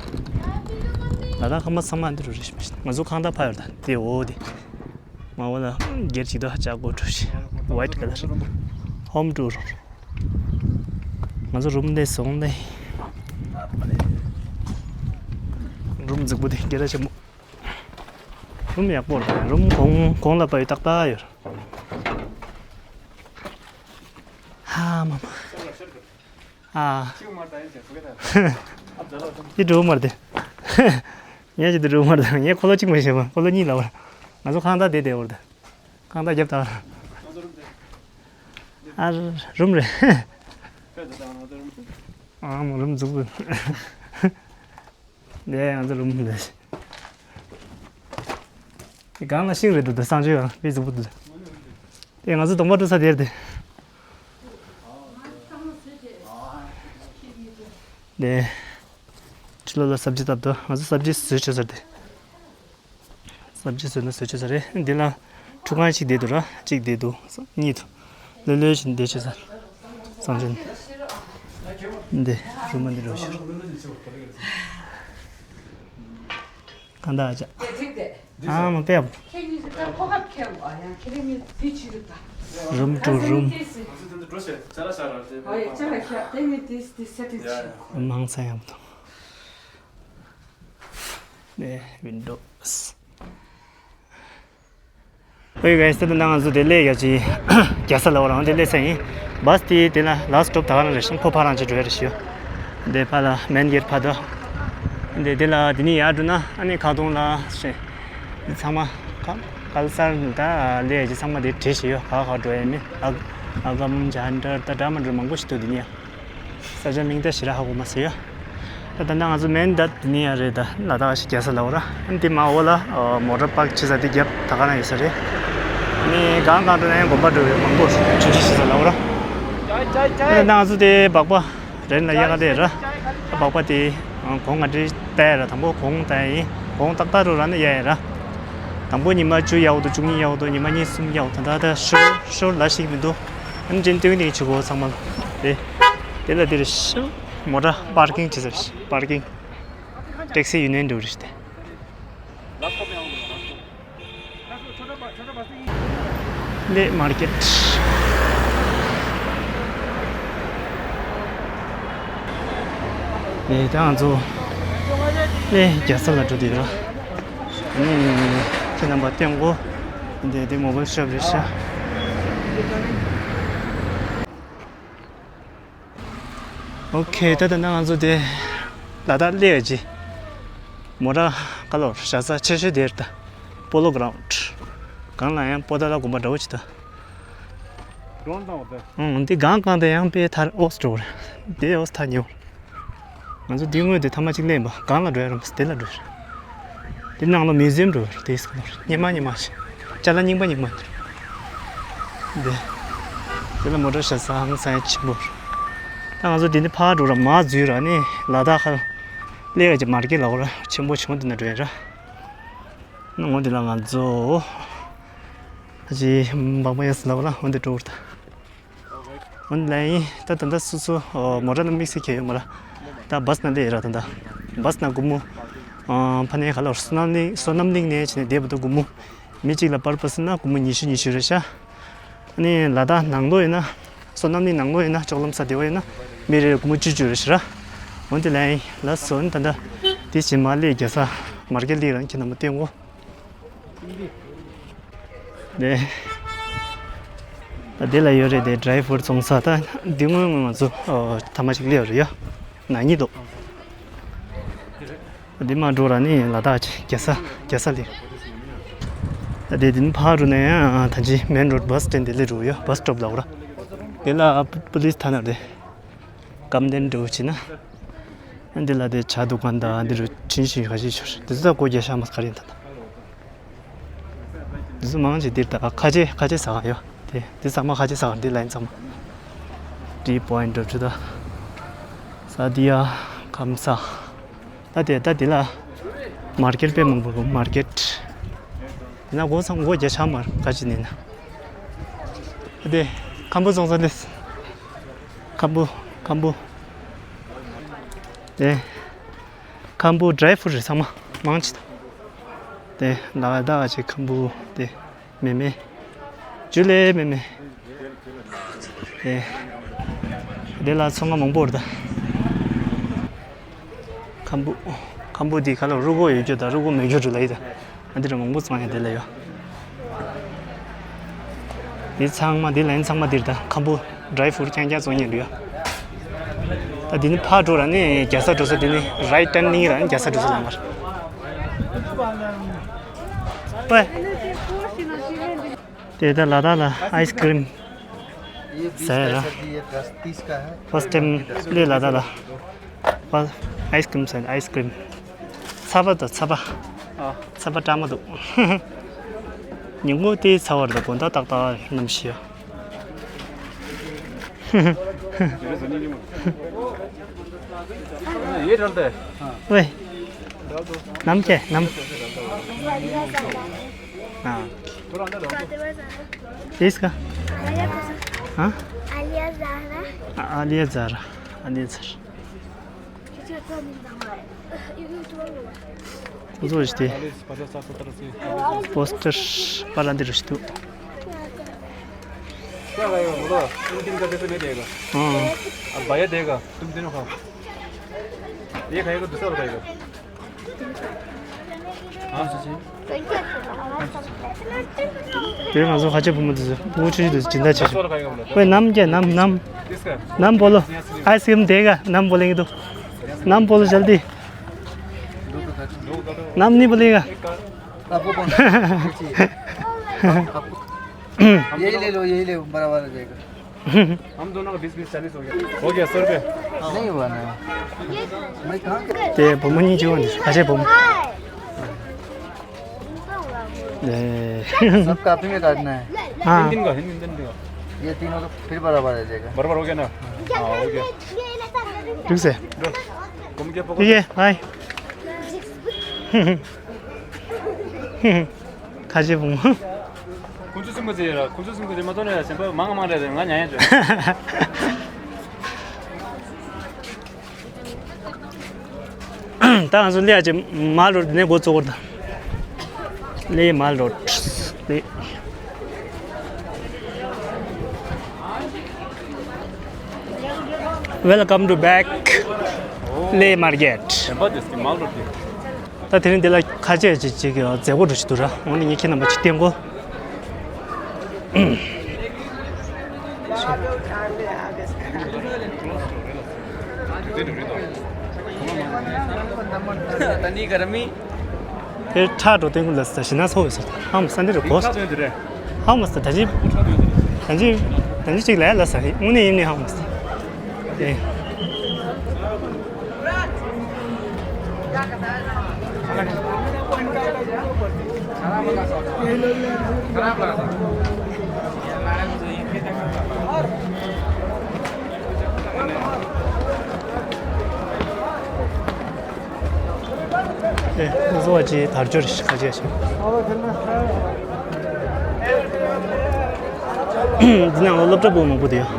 ད་ལྟ་ཁང་པ་ཚང་མ་འདི་རུ་རེད་ཞིག་མ་ཞིག་ང་ཚོ་ཁང་ད་ཕ་ཡོད་ད་དེ་འོ་དེ། མ་འོ་ལ་སྒེར་གཅིག་ཏུ་ཧ་ཅག་གོ་འགྲོ་ཞིག་ཝའིཊ་ཀ་ལར། ཧོམ་ཊུར། ང་ཚོ་རུམ་འདི་སོང་ནས། རུམ་རྫིག་པོ་འདི་སྒེར་ཆེན་མོ། རུམ་ཡག་པོ་རེད། རུམ་གོང་གོང་ལ་པའི་ཏག་ཏག་ཡོད། ཧ་མ་མ། ཨ། འདི་འགྲོ་མ་རེད། ངས་ཅི་འདི་འགྲོ་མ་རེད། ངས་ཁོ་ལོ་གཅིག་མ་ཤེས་པ་ཁོ་ལོ་གཉིས་ལབ་པ། ང་ཚོ་ཁང་བདག་དེ་བསྡད་པ་རེད། ཁང་བདག་རྒྱབ་དང་། ཨ། རུམ་རེད། ཨ་མ་རུམ་འཛུགས། ནས་ང་ཚོ་རུམ་འདི། དེ་སྒང་ལ་ཤིང་རེད་འདུག་ད་གསང་སྤྱོད་ཡང་དཔེ་འཛུགས་པོ་འདུག་དེ་ང་ཚོ་གདོང་པ་འགྲོ་ས་དེར་དེ། དེ། ཕྱི་ལོགས་ལ་སབ་ཇི་བཏབ་འདུག་ང་ཚོ་སབ་ཇི་བཟོས་ཆོག་ས་དེ། སབ་ཇི་བཟོས་ན་བཟོས་ཆོག་ས་རེད། འདི་ལ་ཁྲུ་ཁང་གཅིག་བསྡད་འདུག་ར། གཅིག་བསྡད་འདུག་གཉིས་འདུག་ལོས་ལོས་བཞིན་བསྡད་ཆོག་ས། གསང་སྤྱོད་འདི་རུ་མ་འདི་རུ་ཤར། གང་ལྟར་ཨ་ཅག་ཨ་མ་པེ་ཨ། ཁྱེད་གཉིས་ཀྱི་ད་ཁོ་ཁ་ཁྱེད་ཨ་ཡང་ཁྱེད་རང་གཉིས་དེ་བྱེད་རིགས་ད། རུམ་ཊུ་རུམ། ཨ་ཡ་ཅ་ལ་ཁྱེད་དེ་ནི་དེ་དེ་སེ་ཊིང་བྱེད། མང་ཚ་ཡང་དང་། ནས་ཝིན་ཌོ་སི། ཨོ་ཡེ་གྷའི་སི། ད་ལྟ་ང་ཚོ་དེ་སླེབས་ཡ་ཅི། རྒྱལ་ས་ལ་འོ་རང་དེ་སླེབས་ས་ཡིན། བཱས་དེ་དེ་ལ་ལཱ་སི་ཊི་སི་ཊོབ་ད་ག་རང་རེད་ཤག་ཁོ་ཕར་རང་ཅི་འགྲོ་ཡ་རེད་ཤག་དེ་ཕར་ལ་མེན་གེ་ཊི་ཕར་དུ། དེ་དེ་ལ་དེ་ནས་ཡར་འགྲོ་ན་ཨ་ནི་ཁ་གདོང་ལ་ཤེ། འདི་ཚང་མ་ཁ་ཁ་ལ་སར་ད་སླེབས་ཡ་ཅི་ཚང་མ་དེ་བྲིས་ཤག་ཡོད་ག་ག་འགྲོ་ཡ་མིན་ཨ། ཨ་གམ་ཇན་ཏར་ད་འདྲ་མ་འདྲ་མང་པོ་ཞིག་འདུག་དེ་ནས་ཡ། ས་ཆ་མིང་ད་ཞེ་དྲག་ཧ་གོ་མ་སོང་ཡ། ད་ད་ལྟ་ང་ཚོ་མེན་ད་དེ་ནས་ཡར་རེད། ད་ལ་དྭགས་ཤིག་རྒྱག་ས་ལབ་ར། ཨ་ནི་དེ་མ་འོག་ལ་ཨ་མོ་ཊ་པཱརྐ་བྱེད་ས་དེ་རྒྱབ་ད་ག་ན་ཡོད་ས་རེད། ཨ་ནི་གང་གང་འགྲོ་ན་ཡང་དགོན་པ་འགྲོ་བའི་མང་པོ་ཆུ་ཆུ་བྱེད་ས་ལབ་ར། ད་ལྟ་ང་ཚོ་དེ་སྦག་སྦག་རེད་ལ་གཡག་དེ་ར། སྦག་སྦག་དེ་གོང་ང་འདྲི་བལྟ་ཡ་ར། དང་པོ་གོང་བལྟ་ཡ་ཡིན། གོང་ཏག་ཏག་རུ་ར་ནི་གཡག་ཡ་ར། དང་པོ་ཉི་མ་བཅུ་གཡག་འདུག་བཅུ་གཉིས་གཡག་འདུག་ཉི་མ་གཉིས་གསུམ་གཡག་འདུག་ད་ལྟ་ད་ཤོར་ཤོར་ལ་ཞིག་མི་འདུག་ཨ་ནི་ཅན་སྟོན་ནས་ཆུ་གོ་ཚང་མ་ལ་རེད། དེ་ལ་དེ་རེད་ཤག་མོ་ཊ་པར་ཀིང་བྱེད་ས་རེད། པར་ཀིང་ཊེག་སི་ཡུ་ནི་ཡན་འགྲོ་རེད་དེ། ལེ་མར་ཀེཊ། ལེ་ད་ང་ཚོ་ལེ་རྒྱལ་ས་ལ་འགྲོ་དུས་ར། ཨ་ནི་ཁྱེད་རྣམ་པ་སྟོན་གོ། འདི་འདི་མོ་བལ་ཤོབ་རེད་ཤག་ཨོ་ཁེ། ད་ད་ན་ང་ཚོ་དེ་ལ་དྭགས་སླེབས་ཡ་ཅི། མོ་ཊ་ཁ་ལོར་བཞག་ས་ཆེ་ཤོས་དེར་ད། པོ་ལོ་གྷ་རའུན་ཌི། གང་ལ་ཡང་པོ་ཏཱ་ལ་དགོན་པ་འདྲ་བོ་ཅི་ད། ཨང་འདི་གང་གང་དེ་ཡང་པེ་ཐར་ཨོ་སི་འགྲོ་རེད། དེ་ཨོ་སི་ཐར་ཉོ། ང་ཚོ་འདི་དངོས་དེ་ཐ་མ་གཅིག་ལེན་པ་གང་ལ་འགྲོ་ཡ་རམ་དེ་ལ་འགྲོ་ཡ་རེད། དེ་ནང་ལ་མིའུ་ཛི་ཡམ་འགྲོ་བར་དེ་སྐོར་སྙེ་མ་སྙེ་མ་ཞིག་ཅ་ལག་རྙིང་པ་རྙིང་པ་འདི། དེ་ལ་མོ་ཊ་བཞག་ས་ཧང་སང་ཆེན་པོ་རེད། ད་ང་ཚོ་འདི་ནས་ཕར་འགྲོ་ར་མར་འཛུལ་ར་ནི་ལ་དྭགས་ཁ་སླེབས་ཡ་ཅིག་མར་ཀེཊ་ལ་འོ་ར་ཆེན་པོ་ཆུང་འདི་ན་འགྲོ་ཡ་ར། ངོ་འདི་ལ་ང་ཚོ་ཨ་ཅེ་འབག་མ་ཡས་ལ་འོ་ར་འོ་འདི་འགྲོ་ར་ད། འོན་ལན་ད་ད་ད་སོ་སོ་མོ་ཊ་ལ་དམིགས་བསལ་གྱི་ཡོད་མ་ར། ད་བཱས་ནང་སླེབས་ར་ད་ད། བཱས་ནང་སྒོར་མོ་ཕ་ནས་ག་ལ་བསོད་ནམས་གླིང་བསོད་ནམས་གླིང་ནས་བྱས་ནས་བསྡད་པ་ད་སྒོར་མོ་མི་གཅིག་ལ་པར་པ་སི་ན་སྒོར་མོ་ཉི་ཤུ་ཉི་ཤུ་རེད་ཤག་ཨ་ནི་ལ་དྭགས་ནང་ལོགས་ཡིན་ན་བསོད་ནམས་གླིང་ནང་ལོགས་ཡིན་ན་ལྕོག་ལམ་ས་དེ་བ་ཡིན་ན་མི་རེར་སྒོར་མོ་བཅུ་བཅུ་རེད་ཤག་ར། འོན་ཏེ་ལན་ལ་སོན་ད་ད་དེ་བྱས་མ་སླེབས་རྒྱལ་ས་མར་ཀེཊ་སླེབས་ར་ཁྱེད་རྣམ་པ་སྟོན་གོ། དེ། ད་དེ་ལ་ཡོད་རེད་དེ་ཌ་རའི་ཕུ་རུཊ་བཙོང་ས། ད་འདི་སྔོན་སྔོན་ང་ཚོ་ཨོ་ཐ་མ་ཞིག་སླེབས་ཡོད་རེད་ཡ། ན་ནིང་འདུག་འདི་མ་འགྲོ་ར་ནི་ལ་དྭགས་ཀྱི་རྒྱལ་ས་རྒྱལ་ས་ལ། ད་དེ་འདི་ནི་ཕར་འགྲོ་ན་ཡང་ད་ཅི་མེན་རོཌ་བཱས་སི་སི་ཊེན་ཌི་དེ་སླེབས་འགྲོ་ཡ། བཱས་སི་ཊོབ་ལ་འོ་ར། དེ་ལ་པུ་ལིས་ཐ་ན་རེད། སྐམ་ལྡན་འགྲོ་བྱས་ན། ཨ་འདི་ལ་དེ་ཇ་འདུ་ཁང་དང་འདི་རུ་ཆུན་ཞིང་ཁ་ཤས་ཤོར་འདི་ཚོ་ད་སྒོ་རྒྱག་ཤག་མ་ག་རེ་ཡིན་ད་ད། འདི་ཚོ་མང་ཆེ་འདིར་ད་ཁ་ཆེ་ཁ་ཆེ་ཟ་ག་ཡོད་དེ་འདི་ཚང་མ་ཁ་ཆེ་ཟ་ག་འདི་ལ་ཡིན་ཚང་མ། ཏི་པོ་ཡིན་འགྲོ་ཆུ་ད། ས་དི་ཡ་ཁམ་ས། ད་དེ་ད་དེ་ལ་མར་ཀེཊ་དཔེ་མང་པོ་འདུག་མར་ཀེཊ། དེ་ན་སྒོ་ཚང་སྒོ་རྒྱག་ཤག་མ་ག་ཅི་ནས་ན། ད་དེ་ཁམ་བུ་བཙོང་ས་ལས། ཁམ་བུ་ཁམ་བུ། དེ། ཁམ་བུ་ཌ་རའི་ཕུ་རུཊ་རེད་ཚང་མ་མང་ཆེ་ད། དེ་ལ་ད་ཅིག་ཁམ་བུ་དེ་མེ་མེ། ཇུ་ལེ་མེ་མེ། དེ། དེ་ལ་ཚོང་ཁང་མང་པོ་རེད་ད། ཁམ་བུ། ཁམ་བུ་དེ་ག་ལ་རུ་གོ་ཡོད་རྒྱུ་ད་རུ་གོ་མེད་རྒྱུ་རུ་ལ་ཡི་ད། ཨ་འདི་རུ་མང་པོ་ཚང་ཡ་དེ་ལ་ཡོད། འདི་ཚང་མ་འདི་ལན་ཚང་མ་འདིར་ད་ཁམ་བུ་ཌ་རའི་ཕུ་རུཊ་རྐྱང་རྐྱང་བཙོང་ཉན་འདུག་ཡ། ད་འདི་ནི་ཕར་འགྲོ་ར་ནི་རྒྱལ་ས་འགྲོ་ས་འདི་ནི་རའིཊ་ཊར་ནིང་ར་ནི་རྒྱལ་ས་འགྲོ་ས་ལ་མར། ཨོའེ། དེ་ད་ལ་དྭགས་ལ་ཨའི་སི་ཀི་རིམ་ཟ་ཡ་ར། ཕར་སི་ཊའིམ་སླེབས་ལ་དྭགས་ལ། པ། ཨའི་སི་ཀི་རིམ་ཟ་ཡ་ཨའི་སི་ཀི་རིམ། ཚ་བ་དང་ཚ་བ། ཨ། ཚ་བ་སྐྲག་མ་འདུག་ཉིན་གུང་དེ་ཚ་བ་རེད་དགོང་དག་ཏག་ཏག་རེད་གནམ་གཤིས་ཡ། ཡེ་ཌལ་ཏེ། ཝེ། ནམ་ཁྱེད་ནམ། ཨ། ཨིས་ཀ། ཨ། ཨ་ལི་ཡ་ཛ་ར། ཨ་ལི་ཡ་ཛ་ར། ཨ་ལི་ཡ་ཛ་ར། ཁོ་ཚོ་ཞིག་དེ། པོ་སི་ཊར་པར་འདི་རུ་ཞིག་འདུག हाँ। अब भैया देगा, तुम तीनों खाओ। ये खाएगा, दूसरा वाला खाएगा। हाँ, चाची। དེ་ང་ཚོ་ཁ་ཆེ་བུ་མོ་དེ་ཚོ་ཕྲུ་གུ་ཆུང་ཆུང་དེ་ཚོ་སྦྱིན་བདག་བྱེད་བཞིན། ཝེ་ནམ་གྱི་ནམ་ནམ། ནམ་བོ་ལོ། आइसक्रीम देगा, नम बोलेंगे तो। नम बोलो जल्दी। नम नहीं बोलेगा। आपको कौन सा? यही ले लो, यही ले लो, बड़ा वाला जाएगा। हम दोनों का बीस बीस चालीस हो गया। हो गया, सौ रुपये। नहीं हुआ ना। मैं कहाँ के? དེ་བུ་མོ་གཉིས་ཀྱི་འོང་དེ་ཁ་ཤས་བུ་མོ། ཨེ། सबका आप ही में काटना है। हाँ। तीन तीन का है, तीन तीन का। ये तीनों तो फिर बराबर आ जाएगा। बराबर हो गया ना? हाँ, हो गया। रुक से। घूम के पकड़। ठीक है, हाय। ཁ་ཆེ་བུང་། ཁོང་ཚོ་སེམས་ཁ་ཚེ་ར། ཁོང་ཚོ་སེམས་ཁ་ཚེ་མ་གཏོང་ན་ཡ་སེམས་པ་མང་མང་རེ་རེ་ང་ཉན་ཡ་ཅོ། ད་ང་ཚོ་ལས་ཡ་ཅེ་མ་ལོར་དེ་ནས་འགོ་བཙུགས་གོ་ད། ལས་མ་ལོར་ལས། Welcome to back Leh Market. དེ་མ་དེ་སི་མ་ལོ་དེ། ད་དེ་རིང་འདི་ལ་ཁ་ཆེ་ཅིག་ཅིག་གི་མཛད་སྒོ་འགྲོ་ཞིག་འདུག་ར། འོ་ན་ངས་ཁྱེད་རྣམ་པ་ཅིག་བསྟན་གོ། དེ་ཁྲག་འགྲོ་སྟེང་གུ་ལ་ས་ཞི་ན་སོ་ཡོད་ས། ཧམ་ས་འདི་རུ་གོ། ཧམ་ས་ད་ཅི་ད་ཅི་ད་ཅི་ཅིག་ལ་ལ་ས་ཧི་དངོས་གནས་ཡིན་ནི་ཧམ་ས། ཨེ། ཨེ། བཟོ་བ་ཅིག་དར་ཅོར་ཞིག་ཁ་ཆེ་ཞིག་འདི་ནང་ལ་སློབ་གྲྭ་པོ་མང་པོ་དེ་ཡོད།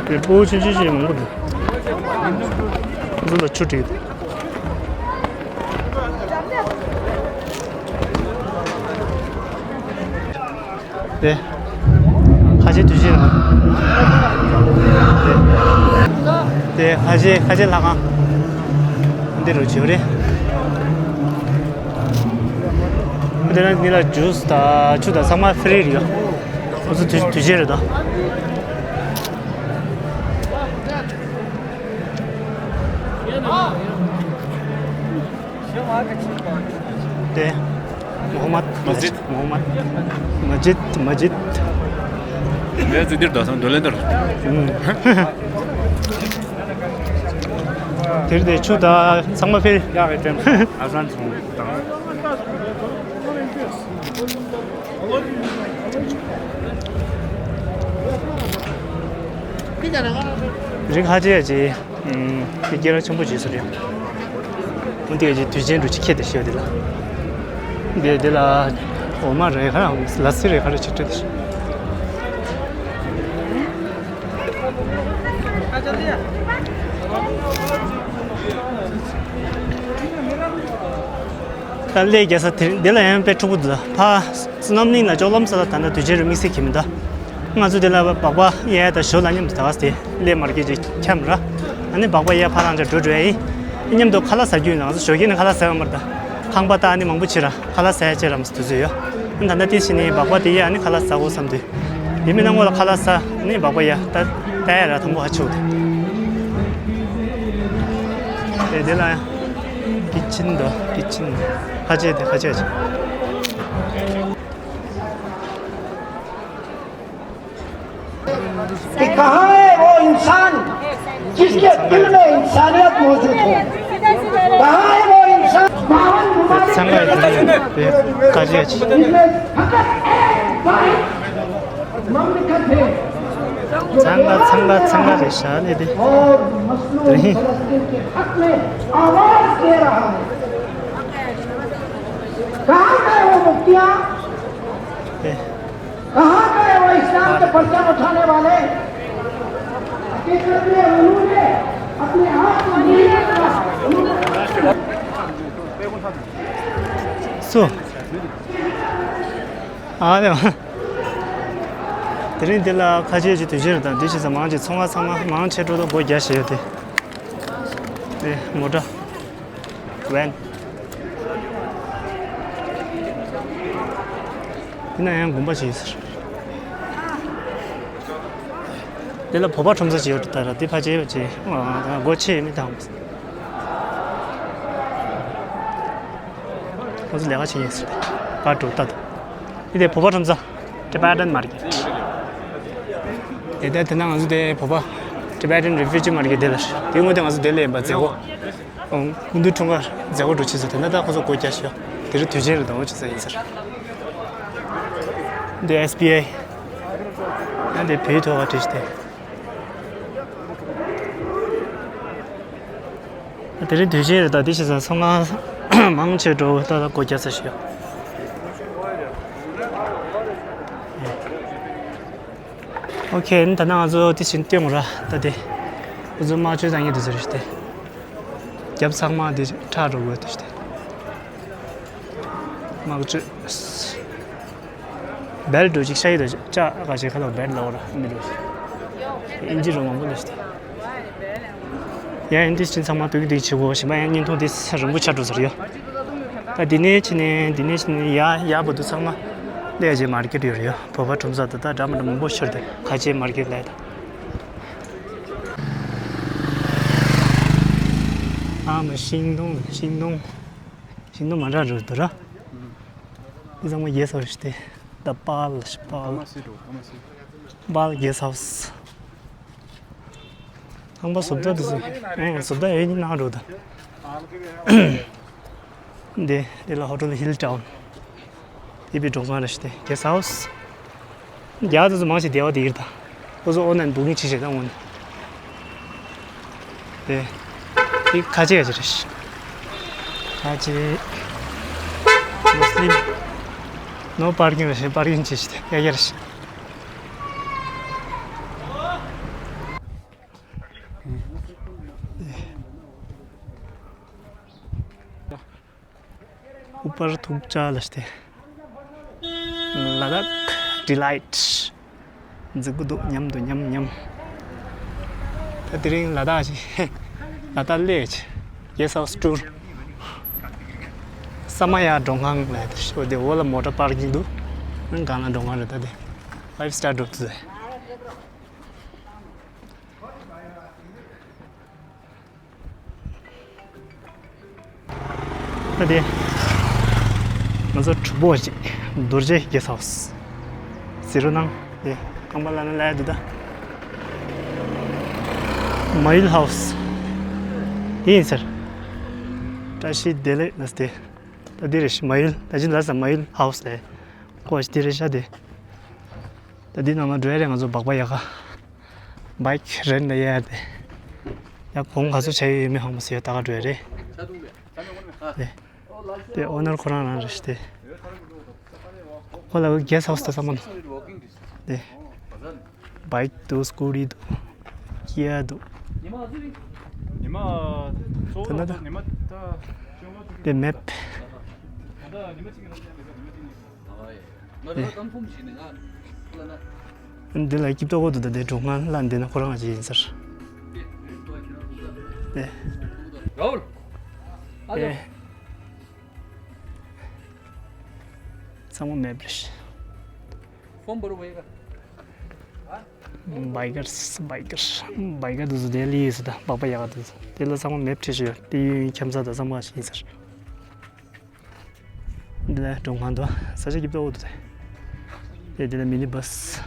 དེ་སྤོ་བོ་ཆུང་ཆུང་ཞིག་མང་པོ་འདུག་འཛུལ་ལ་ཆུ་བྲིས་འདུག་དེ། ཁ་ཆེ་དུས་ཆེན་རེད། དེ། དེ་ཁ་ཆེ་ཁ་ཆེ་ལྷ་ཁང་། འདི་རུ་བྱོས་རེད། དེ་ན་འདི་ལ་ཇུས་དང་ཆུ་དང་ཚང་མ་ཧྥི་རི་རེད་ཡ། ཁོ་ཚོ་དུས་དུས་ཆེན་རེད་ད། དེ། མོ་ཧམ་མད། མ་ཇིད། མོ་ཧམ་མད། མ་ཇིད། མ་ཇིད། ངས་ཙི་འདིར་དོ་སང་འདོད་ལན་དར། དེར་དེ་ཆུ་དང་ཚང་མ་ཕེ། ཡག་གི་ཏེམ་ཨ་སན་ཚོང་དང་། རིག་ཧ་ཅེ་ཡ་ཅེ། ཨུམ། དེ་སྐད་གྲགས་ཆེན་པོ་བྱེད་ས་རེད། འོན་ཏེ་ཅིག་དུས་ཆེན་འགྲོ་ཅིག་ཁྱེད་དེ་ཤེས་དེ་ལ། འདི་འདི་ལ་འོ་མ་རེ་ཁ་ར་ལ་སི་རེ་ཁ་ར་ཆིག་ཁྲི་དེ་ཤེས། ད་ལས་རྒྱལ་ས་དེ་འདི་ལ་ཡང་དཔེ་འཁྲུག་པོ་འདུག་ཕ་བསོད་ནམས་གླིང་ལ་ལྕོག་ལམ་ས་ལ་ད་ལྟ་དུས་ཆེན་རུ་དམིགས་བསལ་གྱི་མི་འདུག་ང་ཚོ་དེ་ལ་སྦག་སྦག་གཡས་དང་ཞོ་ལ་མཉམ་དུ་ད་ག་སྟེ་ལས་མར་གྱི་ཅིག་འཁྱམས་ར། ཨ་ནི་སྦག་སྦག་གཡས་ཕ་ལང་ཅག་འགྲོ་འགྲོ་ཡ་ཡིན། མཉམ་དུ་ཁ་ལག་ཟ་རྒྱུ་ཡིན་ལ་ང་ཚོ་ཞོ་ཁྱེར་ནས་ཁ་ལག་ཟ་ཡ་མར་ད། ཁང་པ་ད་ཨ་ནི་མང་པོ་ཕྱིར་ར་ཁ་ལག་ཟ་ཡ་ཅེ་རམ་སུ་དུས་ཚོད་ཡོད། ཨ་ནི་ད་ལྟ་དེ་ཕྱིན་ནས་སྦག་སྦག་དེ་ཡ་ཨ་ནི་ཁ་ལག་ཟ་དགོས་བསམ་དུས། ཡིན་མིན་ན་སྔོན་ལ་ཁ་ལག་ཟ་ནི་སྦག་སྦག་ཡ་ད་ལྟ་ཡ་ར་ཐང་པོ་ཧ་ཆེ་བོ་དེ། དེ་དེ་ལ་ཡ། ཀི་ཆིན་དོ་ཀི་ཆིན། ཁ་ཆེ་དེ་ཁ་ཆེ་ཆེ། कि कहाँ है वो इंसान जिसके दिल में इंसानियत मौजूद हो? कहाँ है वो इंसान? ཚང་ག་ཚང་ག་ཚང་ག་རེད་ཤག་ལས་དེ། और मजलूम फ़लस्तीन के हक में आवाज़ दे रहा है। कहाँ गए वो मुफ्तियाँ? कहाँ गए वो इस्लाम के परचम उठाने वाले? हकीकत में उन्होंने अपने आप को नहीं रखा। སོ། ཨ་ལེ། དེ་རིང་འདི་ལ་ཁ་ཆེ་ཅིག་དུས་ཆེན་རེད་དང་འདི་ཕྱི་ས་མང་ཆེ་ཚོང་ཁང་ཚང་མ་མང་ཆེ་འགྲོ་དང་སྒོ་རྒྱག་བཞིན་ཡོད་དེ། དེ་མོ་ཊ། ཝན། དེ་ན་ཡང་དགོན་པ་ཞིག་ཡོད་ཟེར། དེ་ལ་བོད་པ་ཁྲོམ་ས་ཞིག་ཡོད་ད་ར་དེ་ཕ་ཆེ་ཡོད་ཅེ་སྒོ་ཕྱེ་མི་དང་། ཁོང་ཚོ་ལས་ཀ་བྱེད་ཀྱི་ཡོད་ཟེར། ཀ་ཀྲོ་ཏ་དང་། འདི་དེ་བོད་པ་ཁྲོམ་ས། Tibetan Market། དེ་དེ་དེ་ན་ང་ཚོ་དེ་བོད་པ་Tibetan Refugee Market དེ་ལ་དེ་སྔོན་དེ་ང་ཚོ་དེ་ལ་ཡིན་པ་མཛད་སྒོ། ཨང་། སྐུ་མདུན་འཁྲུངས་སྐར་མཛད་སྒོ་འགྲོ་ཆེད་ཟེར་དེ་ན་ད་ཁོང་ཚོ་སྒོ་རྒྱག་ཤོག་དེ་རིང་དུས་ཆེན་རེད་དང་ཆེ་ས་ཡིན་ཟེར། འདི་S B I། ཡང་དེ་བོད་ཐོག་ཁ་བྲིས་ཏེ། དེ་རིང་དུས་ཆེན་རེད་ད། དེ་བྱས་ཙང་ཚོང་ཁང་མང་ཆེ་འགྲོ་ད་ད་སྒོ་རྒྱག་ས་ཞིག་ཡོད། ཨོ་ཁེ། ད་ནང་ང་ཚོ་དེ་བཞིན་སྟོན་ར་ད་དེ། ཁོ་ཚོ་དམར་མཆོད་བཏང་གི་འདུག་ཟེར་ཞིག་དེ། རྒྱབ་ཚང་མ་དེ་ཁྲག་འགྲོ་དགོས་དེ་ཞིག་དེ། དམར་མཆོད། སྦལ་འགྲོ་ཅིག་ཤ་ཡི་དང་ལྕགས་ག་ཅིག་ཁ་ལོ་སྦལ་ལོ་ར་མི་འགྲོ། ཨིན་ཇི་རོ་མང་པོ་ལ་ཞིག་དེ། ཡང་ཨིན་ཇི་ཚང་མ་དུག་དུག་བྱེད་དགོས། ཞིམ་པ་ཡང་བརྙན་ཐུང་དེ་རིང་པོ་ཆགས་འགྲོ་ཟེར་ཡོད། ད་འདི་ནས་ཕྱིན་ནས་འདི་ནས་ཕྱིན་ནས་ཡ་ཡ་བར་དུ་ཚང་མ་ལས་ཀྱི་མར་ཀེ་ཊི་ཡོད་རེད་ཡ། བོད་པ་ཁྲོམ་ས་དང་ད་འདྲ་མི་འདྲ་མང་པོ་ཤར་དུ་ཁ་ཆེའི་མར་ཀེ་ཊི་ལས་ད། ཨ་མ་ཤིང་སྡོང་ཤིང་སྡོང་ཤིང་སྡོང་མ་འདྲ་འདྲ་འདུག་ར། འདི་ཚང་མ་རྒྱལ་ས་རེད་དེ། ད་པཱལ་པཱལ། པཱལ་གེ་སི་ཧའུ་སི། ཁང་པ་བཟོ་ལྟ་དེ་ཚོ། ཨེ། བཟོ་ལྟ་ཡོད་ནི་ནང་འགྲོ་ད། འདི་འདི་ལ་ཧོ་ཊེལ་ཧིལ་ཊའུན། དེ་བའི་མགྲོན་ཁང་རེད་ཤག་དེ་གེ་སི་ཧའུ་སི། རྒྱ་དེ་ཚོ་མང་ཆེ་བསྡད་པ་དེ་ཡིན་ད། ཁོ་ཚོ་ཨོན་ལན་བུ་ཀིང་བྱེད་བྱེད་ད་འོང་ནི། དེ། དེ་ཁ་ཆེ་ཁ་ཆེ་རེད་ཤག་ཁ་ཆེ། མུ་སི་ལིམ། ནོ་པར་ཀིང་རེད་ཤག་པར་ཀིང་བྱེད་ཤག་དེ་ཡ་ཡ་རེད་ཤག་ཨུ་པར་ཐུག་ཅ་ལ་སྟེ། ལ་དྭགས་ཌི་ལའིཊ། འཛིག་གི་འདུག་མཉམ་དུ་མཉམ་མཉམ། ད་དེ་རིང་ལ་དྭགས་ཤིག་ལ་དྭགས་སླེབས་ཤིག་གེ་སི་ཧའུ་སི་ཊུར། ས་མ་ཡ་མགྲོན་ཁང་ལ་དེ་ཤོ་དེ་འོག་ལ་མོ་ཊ་པར་ཀིང་འདུག་སྒང་ལ་མགྲོན་ཁང་རེད། ད་དེ་ཕའིབ་སི་ཊར་འགྲོ་ཐུབ་ཟེར། ད་དེ། ང་ཚོ་གྲོགས་པོ་ཅིག་རྡོ་རྗེ་གེ་སི་ཧའུ་སི། ཟེར་རོ་ནང་དེ་ཁང་པ་ལ་ན་ལ་ཡ་འདུག་ད། མ་ཡུལ་ཧའུ་སི། དེ་ཡིན་ཟེར། བཀྲ་ཤིས་བདེ་ལེགས་ལ་སྟེ། ད་དེ་རེད་ཤག་མ་ཡུལ་ད་ཅི་ལ་ས་མ་ཡུལ་ཧའུ་སི་ལས། ཀོ་ཅི་དེ་རེད་ཤག་དེ། ད་འདི་ནང་ལ་འགྲོ་ཡ་རེད། ང་ཚོ་སྦག་སྦག་ཡག་ག་བའིག་རེན་ལ་ཡ་དེ། ཡ་གོང་ག་ཚོད་བྱ་ཡོད་མེད་ཧང་མ་སི་ཡ་ད་ག་འགྲོ་ཡ་རེད། དེ་དེ་ཨོ་ནར་ཁོ་རང་རང་རེད་དེ། ཁོ་ལ་གེ་སི་ཧའུ་སི་ད་ཚང་མ་ནོ། དེ་བའིག་འདུག་སྐུ་ཊི་འདུག་ཀི་ཡ་འདུག་ཉི་མ་གཙོ་བོ་ད་ཉི་མ་ད་ཆུང་མ་ཅིག་དེ་མེབ། ད་ཉི་མ་གཅིག་གི་ནང་ལ་ཉི་མ་གཅིག་ནས། ཨ་ཡེ། ང་རང་ཀམ་ཕུམ་ཞིག་ནས་ང་ལ་ན། འདི་ལ་སྐྱིད་ཏོག་གོ་འདུག་ད་དེ་གྲོང་ཁང་ལ་འདི་ན་ཁོ་རང་ཅིག་ཡིན་ཟེར། དེ། རའུལ། ཨ་ཅོ། དེ། ཚང་མ་མེབ་རེད། ཕོན་བོར་བའི་ག་བའི་གར་བའི་གར་བའི་གར་དུ་ཟུ་དེ་ལི་ཟུ་ད་སྦག་སྦག་ཡག་ག་དུ་ཟུ་དེ་ལ་ཚང་མ་མེབ་ཁྲིད་ཞུ་ཡོད། དེ་ཡུན་ཁྱམས་ས་ད་ཚང་མ་ཞིག་ཡིན་ཟེར། འདི་ལ་གྲོང་ཁང་དུ་ས་ཆ་སྐྱིད་པོ་འདུག་དེ་འདི་ལ་མི་ནི་བྷ་སི་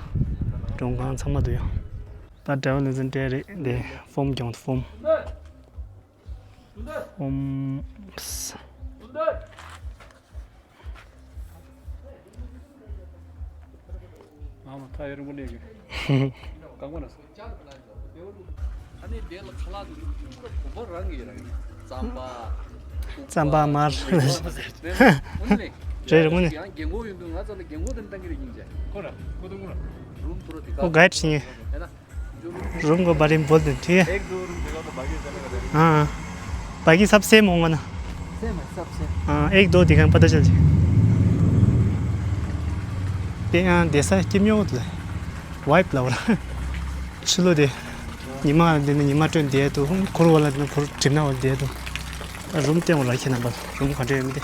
གྲོང་ཁང་ཚང་མ་འདུག་ཡང་ད་ཌ་རའི་ཝར་ལ་ལེ་སན་སྤྲད་རེད། འདི་ཕོམ་གྱོང་ཕོམ། ཨོམ། ཨ་མ་ཐ་ཡ་རིང་པོ་གནས་ཀྱི། རྐང་པ་ན་ས། ཨ་ནི་དེ་ལ་ཁ་ལག་གོམ་པ་རང་གི་རང་ཡིན། རྩམ་པ། རྩམ་པ་མར། རེད་རེད་དངོས་གནས། ཡང་རྒན་གོག་ཡིན་དུས་ང་ཚོ་ལ་རྒན་གོག་དེ་འདྲ་བཏང་གི་རེད་སྙིང་རྗེ། ཁོ་ར་ཁོ་དང་ཁོ་ར། རུམ་ཐུ་ར་དེ་ཁོ་ག་གའིཌ་བྱེད་མཁན། ཧེ་ན། रूम को बारे में बोल दे, ठीक है? एक दो रूम देखा तो बाकी चलेगा। हाँ, बाकी सब सेम होगा ना? सेम है, सब सेम। हाँ, एक दो दिखाएं, पता चल जाए। དེ་ཡང་བསྡད་ས་སྐྱིད་མྱོང་ལ་ཝའིབ་ལ་བ་ལ་ཕྱི་ལོགས་དེ་ཉི་མ་འདི་ནི་ཉི་མ་སྟོན་བསྡད་དུ་འཁོར་བ་ལ་འདི་ནི་འཁོར་གྲིབ་ན་བ་བསྡད་དུ་རུམ་སྟོན་བ་ལ་ཁྱེད་རྣམ་པ་རུམ་ག་འདྲ་ཡོད་མི་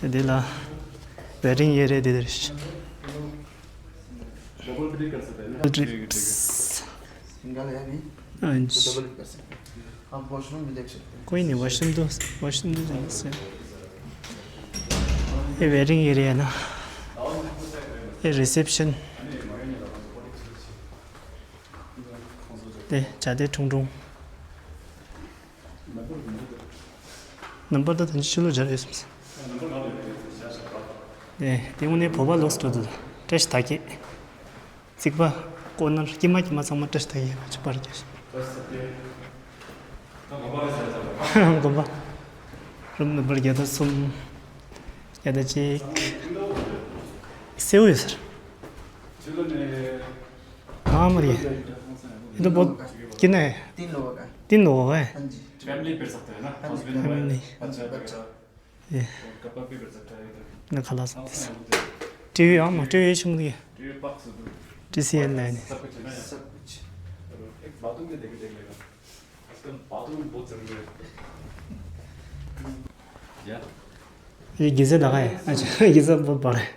དེ་དེ་ལ་ཝེ་ཊིང་ཨེ་རི་ཡ་དེ་རེད། डबल भी कर सकते हैं ना। ट्रिप्स। सिंगल है अभी, तो डबल भी कर सकते हैं। आप वॉशरूम भी देख सकते हैं। कोई नहीं, वॉशरूम तो, वॉशरूम तो जाना से। ཨེ་ཝེ་ཊིང་ཨེ་རི་ཡ་ན། ཨེ་རི་སེབ་ཤན། དེ་བྱ་དེ་ཁྲུང་ཁྲུང་། ནམ་བར་ད་དོན་ཆུ་ལོ་སྦྱར་ཡོད་སམ། ཨེ་དེ་དངོས་གནས་བོད་པ་ལོགས་སུ་འགྲོ་འདུག་བཀྲ་ཤིས་ད་ཀྱེ། རྩིག་པ། ཀོ་ནར་དཀྱིལ་མ་དཀྱིལ་མ་ཚང་མ་བཀྲ་ཤིས་ད་ཀྱེ་ཆུ་བར་རྒྱས། དགོན་པ། རུམ་ནམ་བར་བརྒྱ་དང་གསུམ། བརྒྱ་དང་གཅིག་སེའུ་ཡོད་ཟེར། ཨ་མ་རེད། ཡིན་ད་བོད་ཀྱི་ནས། तीन लोगों का है। तीन लोगों का है? हाँ जी। फैमिली बैठ सकते हैं ना? हाँ जी। Husband wife, family. बच्चा वगैरह। ཡེ། और कपल भी बैठ सकता है इधर। ང་ཁ་ལག་ཟ་འདི། ཊི་ཝི་ཨང་མ་ཊི་ཝི་ཆུང་གི། ཊི་ཝི་པགས་སུ་འདུག་ཊི་སི་ཨེལ་ལ་ནི། सब कुछ है ना यहाँ? सब कुछ। और एक बाथरूम भी देख देख लेगा। आजकल बाथरूम बहुत जरूरी है। या। ये गीजर लगा है। अच्छा, गीजर बहुत बड़ा है।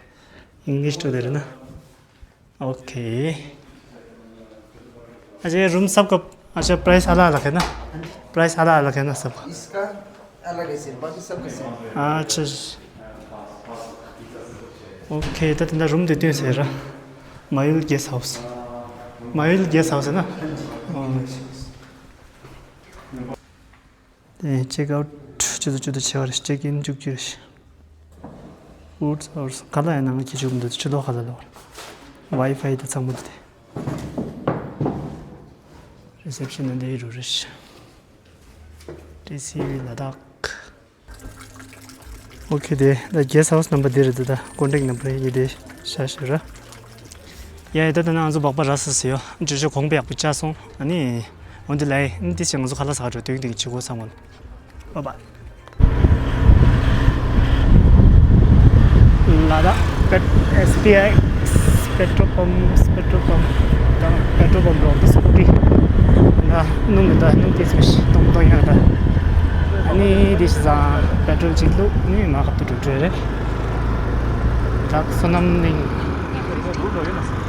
इंग्लिश तो दे रहे ना। ओके। अच्छा, ये रूम सबका, अच्छा, प्राइस अलग अलग है ना? प्राइस अलग अलग है ना सबका? इसका अलग है सिर्फ, बाकी सबका सेम। अच्छा। ओके, ད་དེ་འདྲ་རུམ་དེ་སྟོན་ཟེར་ར། མ་ཡུལ་གེ་སི་ཧའུ་སི། མ་ཡུལ་གེ་སི་ཧའུ་སི་ཟེར་ན། ཨོ། དེ་ཅེག་ཨའུཊ་བཅུ་དང་བཅུ་དང་ཕྱེད་པ་རེད། ཅེག་ཨིན་བཅུ་གཅིག་རེད། ཨུཊ་ཨའུར་ག་ལ་ཡང་ནང་གི་བཅུག་མི་འདུག་ཕྱི་ལོགས་ག་ལ་ལོག་ཝའི་ཕའི་དེ་ཚང་མ་འདུག་སྟེ། རི་སེབ་ཤན་ནི་འདི་རུ་རེད། ཊི་སི་ཝི་ལ་དྭགས། ཨོ་ཁེ། དེ་ད་གེ་སི་ཧའུ་སི་ནམ་བར་འདི་རེད་འདུག་ད་ཀོན་ཊེག་ནམ་བར་ཡི་དེ་ཤ་ཤེ་ར། ཡ་ཡ། ད་ད་ནང་ང་ཚོ་སྦག་སྦག་ར་ས་ས་ཡོད། ཇོ་ཇོ་གོང་པོ་ཡག་པོ་བཅའ་སོང་། ཨ་ནི་འོན་ཏེ་ལའི་ཨིན་ཏི་ཞིག་ང་ཚོ་ཁ་ལག་ཟ་ག་འགྲོ་དུས་དེ་གི་ཆི་གོ་ཚང་མ། Bye bye. ལ་དྭགས་པེ་ཨེས་པི་ཨེག་སི་པེ་ཊྲོལ་པམ་པེ་ཊྲོལ་པམ་དང་པེ་ཊྲོལ་པམ་རོགས་ཏུ་སྐུ་ཊི་ལ་སྣུམ་མི་འདུག་སྣུམ་ཏིས་མི་ཤི་གཏོང་གཏོང་ཡག་ད། ཨ་ནི་དེ་ཤི་ཙང་པེ་ཊྲོལ་གཅིག་བླུགས་ནི་མ་ཁབ་ཏུ་འགྲོ་གྲོས་རེད། བྲག་བསོད་ནམས་གླིང་།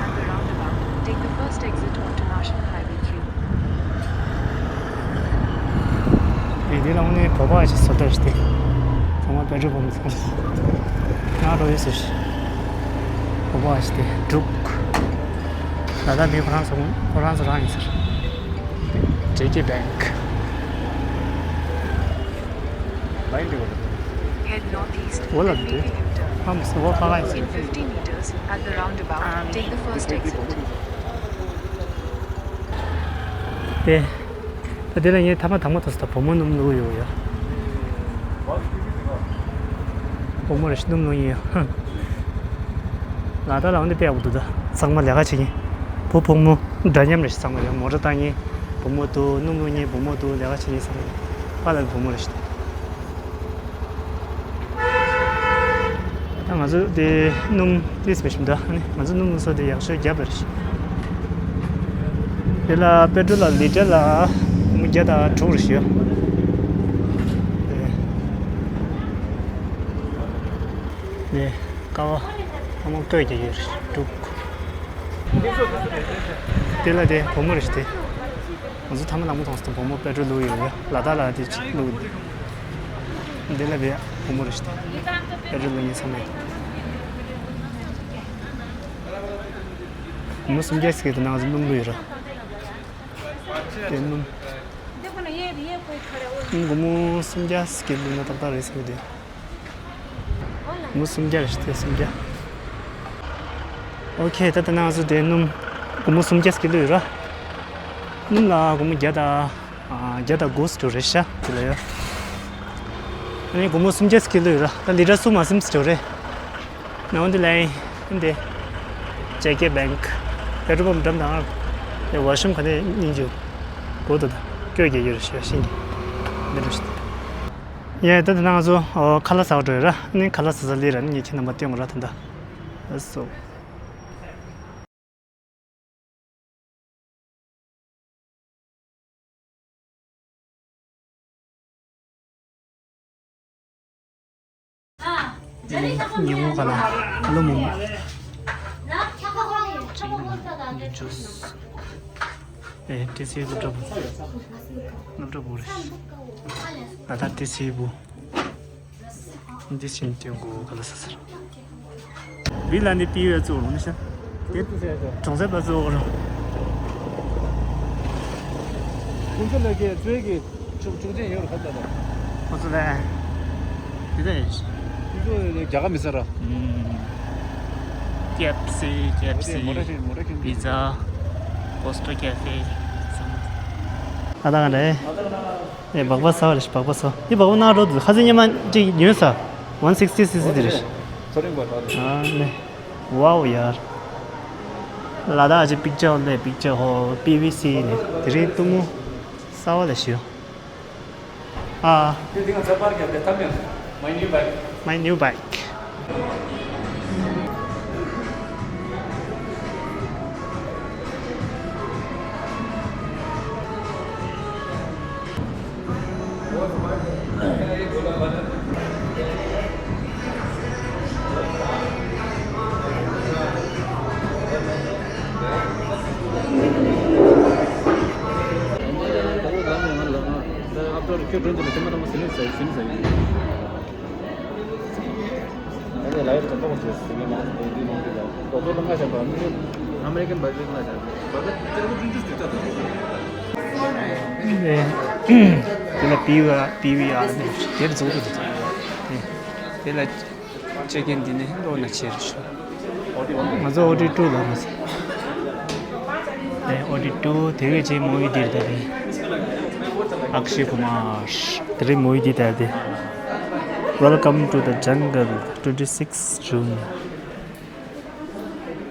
At the roundabout, take the first exit onto National Highway three. དེ་དེ་ལ་དངོས་གནས་བོད་པ་ཞིག་བཟོ་ལྟ་ཞིག་སྟེ། ཚང་མ་པེ་ཊྲོལ་པམ་ཚང་ང་རོ་ཡོད་ཟེར། བོད་པ་ཞིག་སྟེ་འབྲུག་ད་ལྟ་མི་ཁོ་རང་ཚོ་ཁོ་རང་ཚོ་རང་ཡིན་ཟེར། ཇེ་ཀེ་བེང་ཀི། Head northeast, then make a U-turn. In fifty meters, at the roundabout, take the first exit. དེ། ད་དེ་ལ་ངས་ཐ་མ་དང་པོ་ཐོག་ས་ད་བུ་མོ་སྣུམ་བླུགས་ཡོད་ཡ། བུ་མོ་རེ་ཞིག་སྣུམ་བླུགས་ཡིན་ཡ། ལ་དྭགས་ལ་འོན་ཏེ་དཔེ་ཡག་པོ་འདུག་ད་ཚང་མ་ལས་ཀ་བྱེད་ཀྱིན། བུ་བུ་མོ་འདྲ་མཉམ་རེ་ཞིག་ཚང་མ་ཡོད། མོ་ཊ་བཏང་ངེས་བུ་མོ་འདུག་སྣུམ་བླུགས་ངེས་བུ་མོ་འདུག་ལས་ཀ་བྱེད་ངེས་ཚང་མ་ཡོད། པཱ་ལགས་བུ་མོ་རེ་ཞིག་འདུག་ད་ང་ཚོ་དེ་སྣུམ་ཏིས་མི་ཤིམ་ད། ཨ་ནི་ང་ཚོ་སྣུམ་བླུགས་ས་དེ་ཡག་ཤོས་རྒྱབ་པ་རེད། དེ་ལ་པེ་ཊྲོལ་ལ་ལི་ཊར་ལ་སྒོར་མོ་བརྒྱ་དང་དྲུག་རེ་ཞུ། དེ་ཀ་བ་ཨ་མ་བཀོད་ཀྱི་ཡོད་རེད་དྲུག་དེ་ལ་དེ་བུ་མོ་རེད་དེ། ང་ཚོ་ཐ་མ་ལ་མོ་མཐོང་སྟེ་བུ་མོ་པེ་ཊྲོལ་བླུགས་ཡོད་རེད། ལ་དྭགས་ལ་དེ་གཅིག་བླུགས། འདི་ལ་བས་བུ་མོ་རེ་ཞིག་དང་། དཔེ་རི་ལ་ངའི་ཚང་མས། བུ་མོ་སུམ་བརྒྱ་ཟེར་གི་དེ་ནང་ཚོ་སྣུམ་བླུགས་ཡོད་ར། དེ་སྣུམ། སྣུམ་སྒོར་མོ་སུམ་བརྒྱ་ཟེར་གི་བླུགས་ན་ཏག་ཏག་རེད་ཟེར་གི་དེ། སྒོར་མོ་སུམ་བརྒྱ་རེད་དེ་སུམ་བརྒྱ། ཨོ་ཁེ། ད་ལྟ་ནང་ཚོ་དེ་སྣུམ་སྒོར་མོ་སུམ་བརྒྱ་ཟེར་གི་བླུགས་ཡོད་ར། སྣུམ་ལ་སྒོར་མོ་བརྒྱ་དང་། ཨ། བརྒྱ་དང་དགུ་ཙམ་རེད་ཤག་དེ་ལ་ཡོད། ཨ་ནི་སྒོར་མོ་སུམ་བརྒྱ་ཙམ་ལོས་ར། ད་ལི་ཊར་གསུམ་མ་ཟིན་ཙམ་རེད། ནང་འདི་ལ་ཡིན་འདི། ཇེ་ཀེ་བེང་ཀི། པེ་ཊྲོལ་པམ་འགྲམ་དང་། དེ་ཝ་ཤམ་ག་ནས་སྙིང་རྗེ། གོ་ད་ད། སྐྱོ་རྒྱག་ཡོད་རེད་ཤག་ཤིང་གི། འདི་རུ་ཤི། ཡ་ད་ད་ང་ཚོ་ཁ་ལག་ཟ་བར་འགྲོ་ཡོད་ར། ཨ་ནི་ཁ་ལག་ཟ་ས་ལི་ར། ཨ་ནི་ངས་ཁྱེད་རྣམ་པ་སྟོན་དགོས་ར་ད་ད། ཨ་སོ། ཉིན་མོ་ག་ལ་ལོ་མོ་མོ། ཇུས། ཨེ་ཏི་སི་སློབ་གྲྭ་བུ། སློབ་གྲྭ་བུ་རེད། ང་ད་ཏི་སི་བུ། འདི་ཕྱིན་ཐོན་གོ་ག་ལ་ས་སར། བི་ལ་འདི་པི་ཡོད་ཚུགས་རུང་ནི་ཤ། དེ་གྲོང་གསེབ་ལ་ཚུགས་རུང་། ཁོང་ཚོ་ལ་གི་ཚོའི་གི་ཆུ་ཆུ་ཆེན་ཡོད་རེད་ཁ་ཚ་ལ། ཁོ་ཚོ་ལ། དེ་ད་ཡིན། ཁོང་ཚོ་རྒྱ་གར་མི་ཟེར་ར། ཀེབ་སི་ཀེབ་སི། མོ་ཊ་ཤིང་མོ་ཊ་ཤིང་། པི་ཛ། ཀོ་སི་ཊོ་ཀེ་ཧྥེ། ཨ་ད་ག་རེད། ཨ་ད་ག་རེད། ཨེ་སྦག་སྦག་ཟ་བ་རེད། སྦག་སྦག་ཟ། འདི་སྦག་སྦག་གནང་རོགས་འདུག་ཁ་སང་ཉི་མ་གཅིག་ཉོས་ས། ཝན་སིག་སི་སི་སི་དེ་རེད། ཚོ་རིང་པ་ད། ཨ་ནི། ཝའོ་ཡར། ལ་དྭགས་ཀྱི་པིག་ཅར་ལས་པིག་ཅར་ཧོ་པི་ཝི་སི་ནི་དེ་རིང་གཏུམ་མོ་གསར་པ་ལ་ཞུ། ཨ། དེ་དེ་ང་ཚ་པར་རྒྱབ་དེ་ཐབས་མེད། My new bike. My new bike. དེ་ལ་པི་ཝི་ཨར་པི་ཝི་ཨར་ནས་དེར་འཛུགས་འདུག་དེ་ལ་ཆེ་མཁན་འདི་ནས་ལོ་ན་ཆེ་རུ་ཤོག་ང་ཚོ་ཨོ་ཌི་ཊུ་ལ་མ་ཟེར། ཨོ་ཌི་ཊུ་དེ་བས་ཆེ་མོ་བི་འདིར་ད་རེད། ཨག་ཤེ་ཀུ་མར། དེ་རིང་མོ་བི་འདི་ད་རེད། Welcome to the jungle, twenty-six June.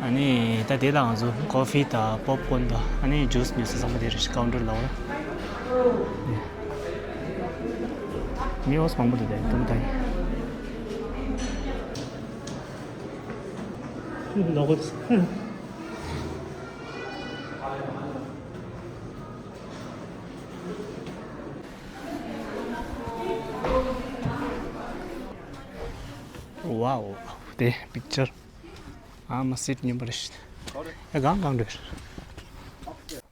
ཨ་ནི་ད་དེ་ལ་ང་ཚོ་ཀོ་ཕི་དང་པོབ་ཀོན་དང་ཨ་ནི་ཇུས་ཉོས་ས་ཚང་མ་དེ་རེད། ཀའུན་ཊར་ལ་འོ་ན། མི་འོས་མང་པོ་འདུག་དེ་དུམ་དང་། ལོག་གོ། ཝའོ། དེ་པིག་ཅར། ཨ་མ་སིཊ་སྙོམས་པ་རེད། ཨ་གང་གང་འདྲ།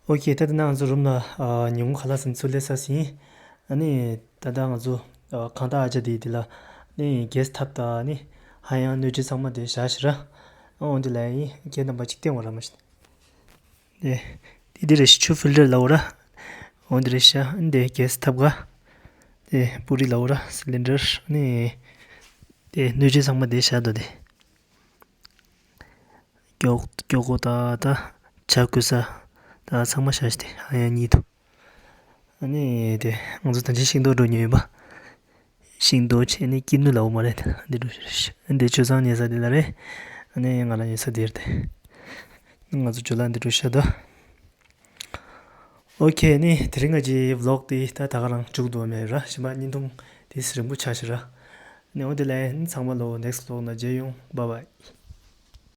ཨོ་ཁེ། ད་ལྟ་ང་ཚོ་རུམ་ལ་ཨ་ཉིན་གུང་ཁ་ལག་ཟིན་ཚུར་སླེབས་ཚར་ཟིན། ཨ་ནི་ད་ལྟ་ང་ཚོ་ཨ་ཁང་བདག་ཨ་ཅག་དེ་དེ་ལ་ཨ་ནི་གེ་སི་ཐབ་དང་ཨ་ནི་ཧ་ཡང་སྣོད་ཆས་ཚང་མ་དེ་བཞག་ཤི་ར། ཨོ་འདི་ལ་ཡིན་ཁྱེད་རྣམ་པ་གཅིག་བསྟན་བ་ར་མ་ཤི། དེ་དེ་རེད་ཆུ་ཕིལ་ཊར་ལ་འོ་ར། འོ་འདི་རེད་ཤ་འདི་གེ་སི་ཐབ་ག་དེ་པུ་རི་ལ་འོ་ར་སི་ལིན་ཌར་ནི། དེ་སྣོད་ཆས་ཚང་མ་དེ་བཞག་འདུག་དེ། སྐྱོག་སྐྱོག་གོ་ད་ད་ཇ་གོས་ས་ད་ཚང་མ་བཞག་ཤི་དེ་ཧ་ཡང་གཉིད་འདུག་ཨ་ནི་དེ་ང་ཚོ་ད་ཆ་ཤིང་ཏོག་འགྲོ་ཉོས་ཡོད་པ། ཤིང་ཏོག་བྱས་ནས་སྐྱིད་ནུ་ལའོ་མ་རེད། འདི་འགྲོ་ཤ་འདི་ཆུ་ཚང་ཉལ་ས་འདི་ལ་རེད། ཨ་ནི་ང་ལ་ཉལ་ས་འདིར་དེ། ང་ཚོ་ཇོ་ལ་འདི་འགྲོ་ཤ་དོ། ཨོ་ཁེ། ཨ་ནི་དེ་རིང་ང་ཅི་ཝི་ལོག་དེ་ད་ད་ག་རང་མཇུག་བསྡུ་བ་མེད་ར། ཞིམ་པ་བརྙན་ཐུང་དེ་རིང་པོ་ཆགས་ཤི་ར། ཨ་ནི་འོ་དེ་ལ་ཡིན་ཚང་མ་ལོ་ནེག་སི་ཊི་ཝི་ལོག་ན་མཇལ་ཡོང་། བྷའི་བྷའི།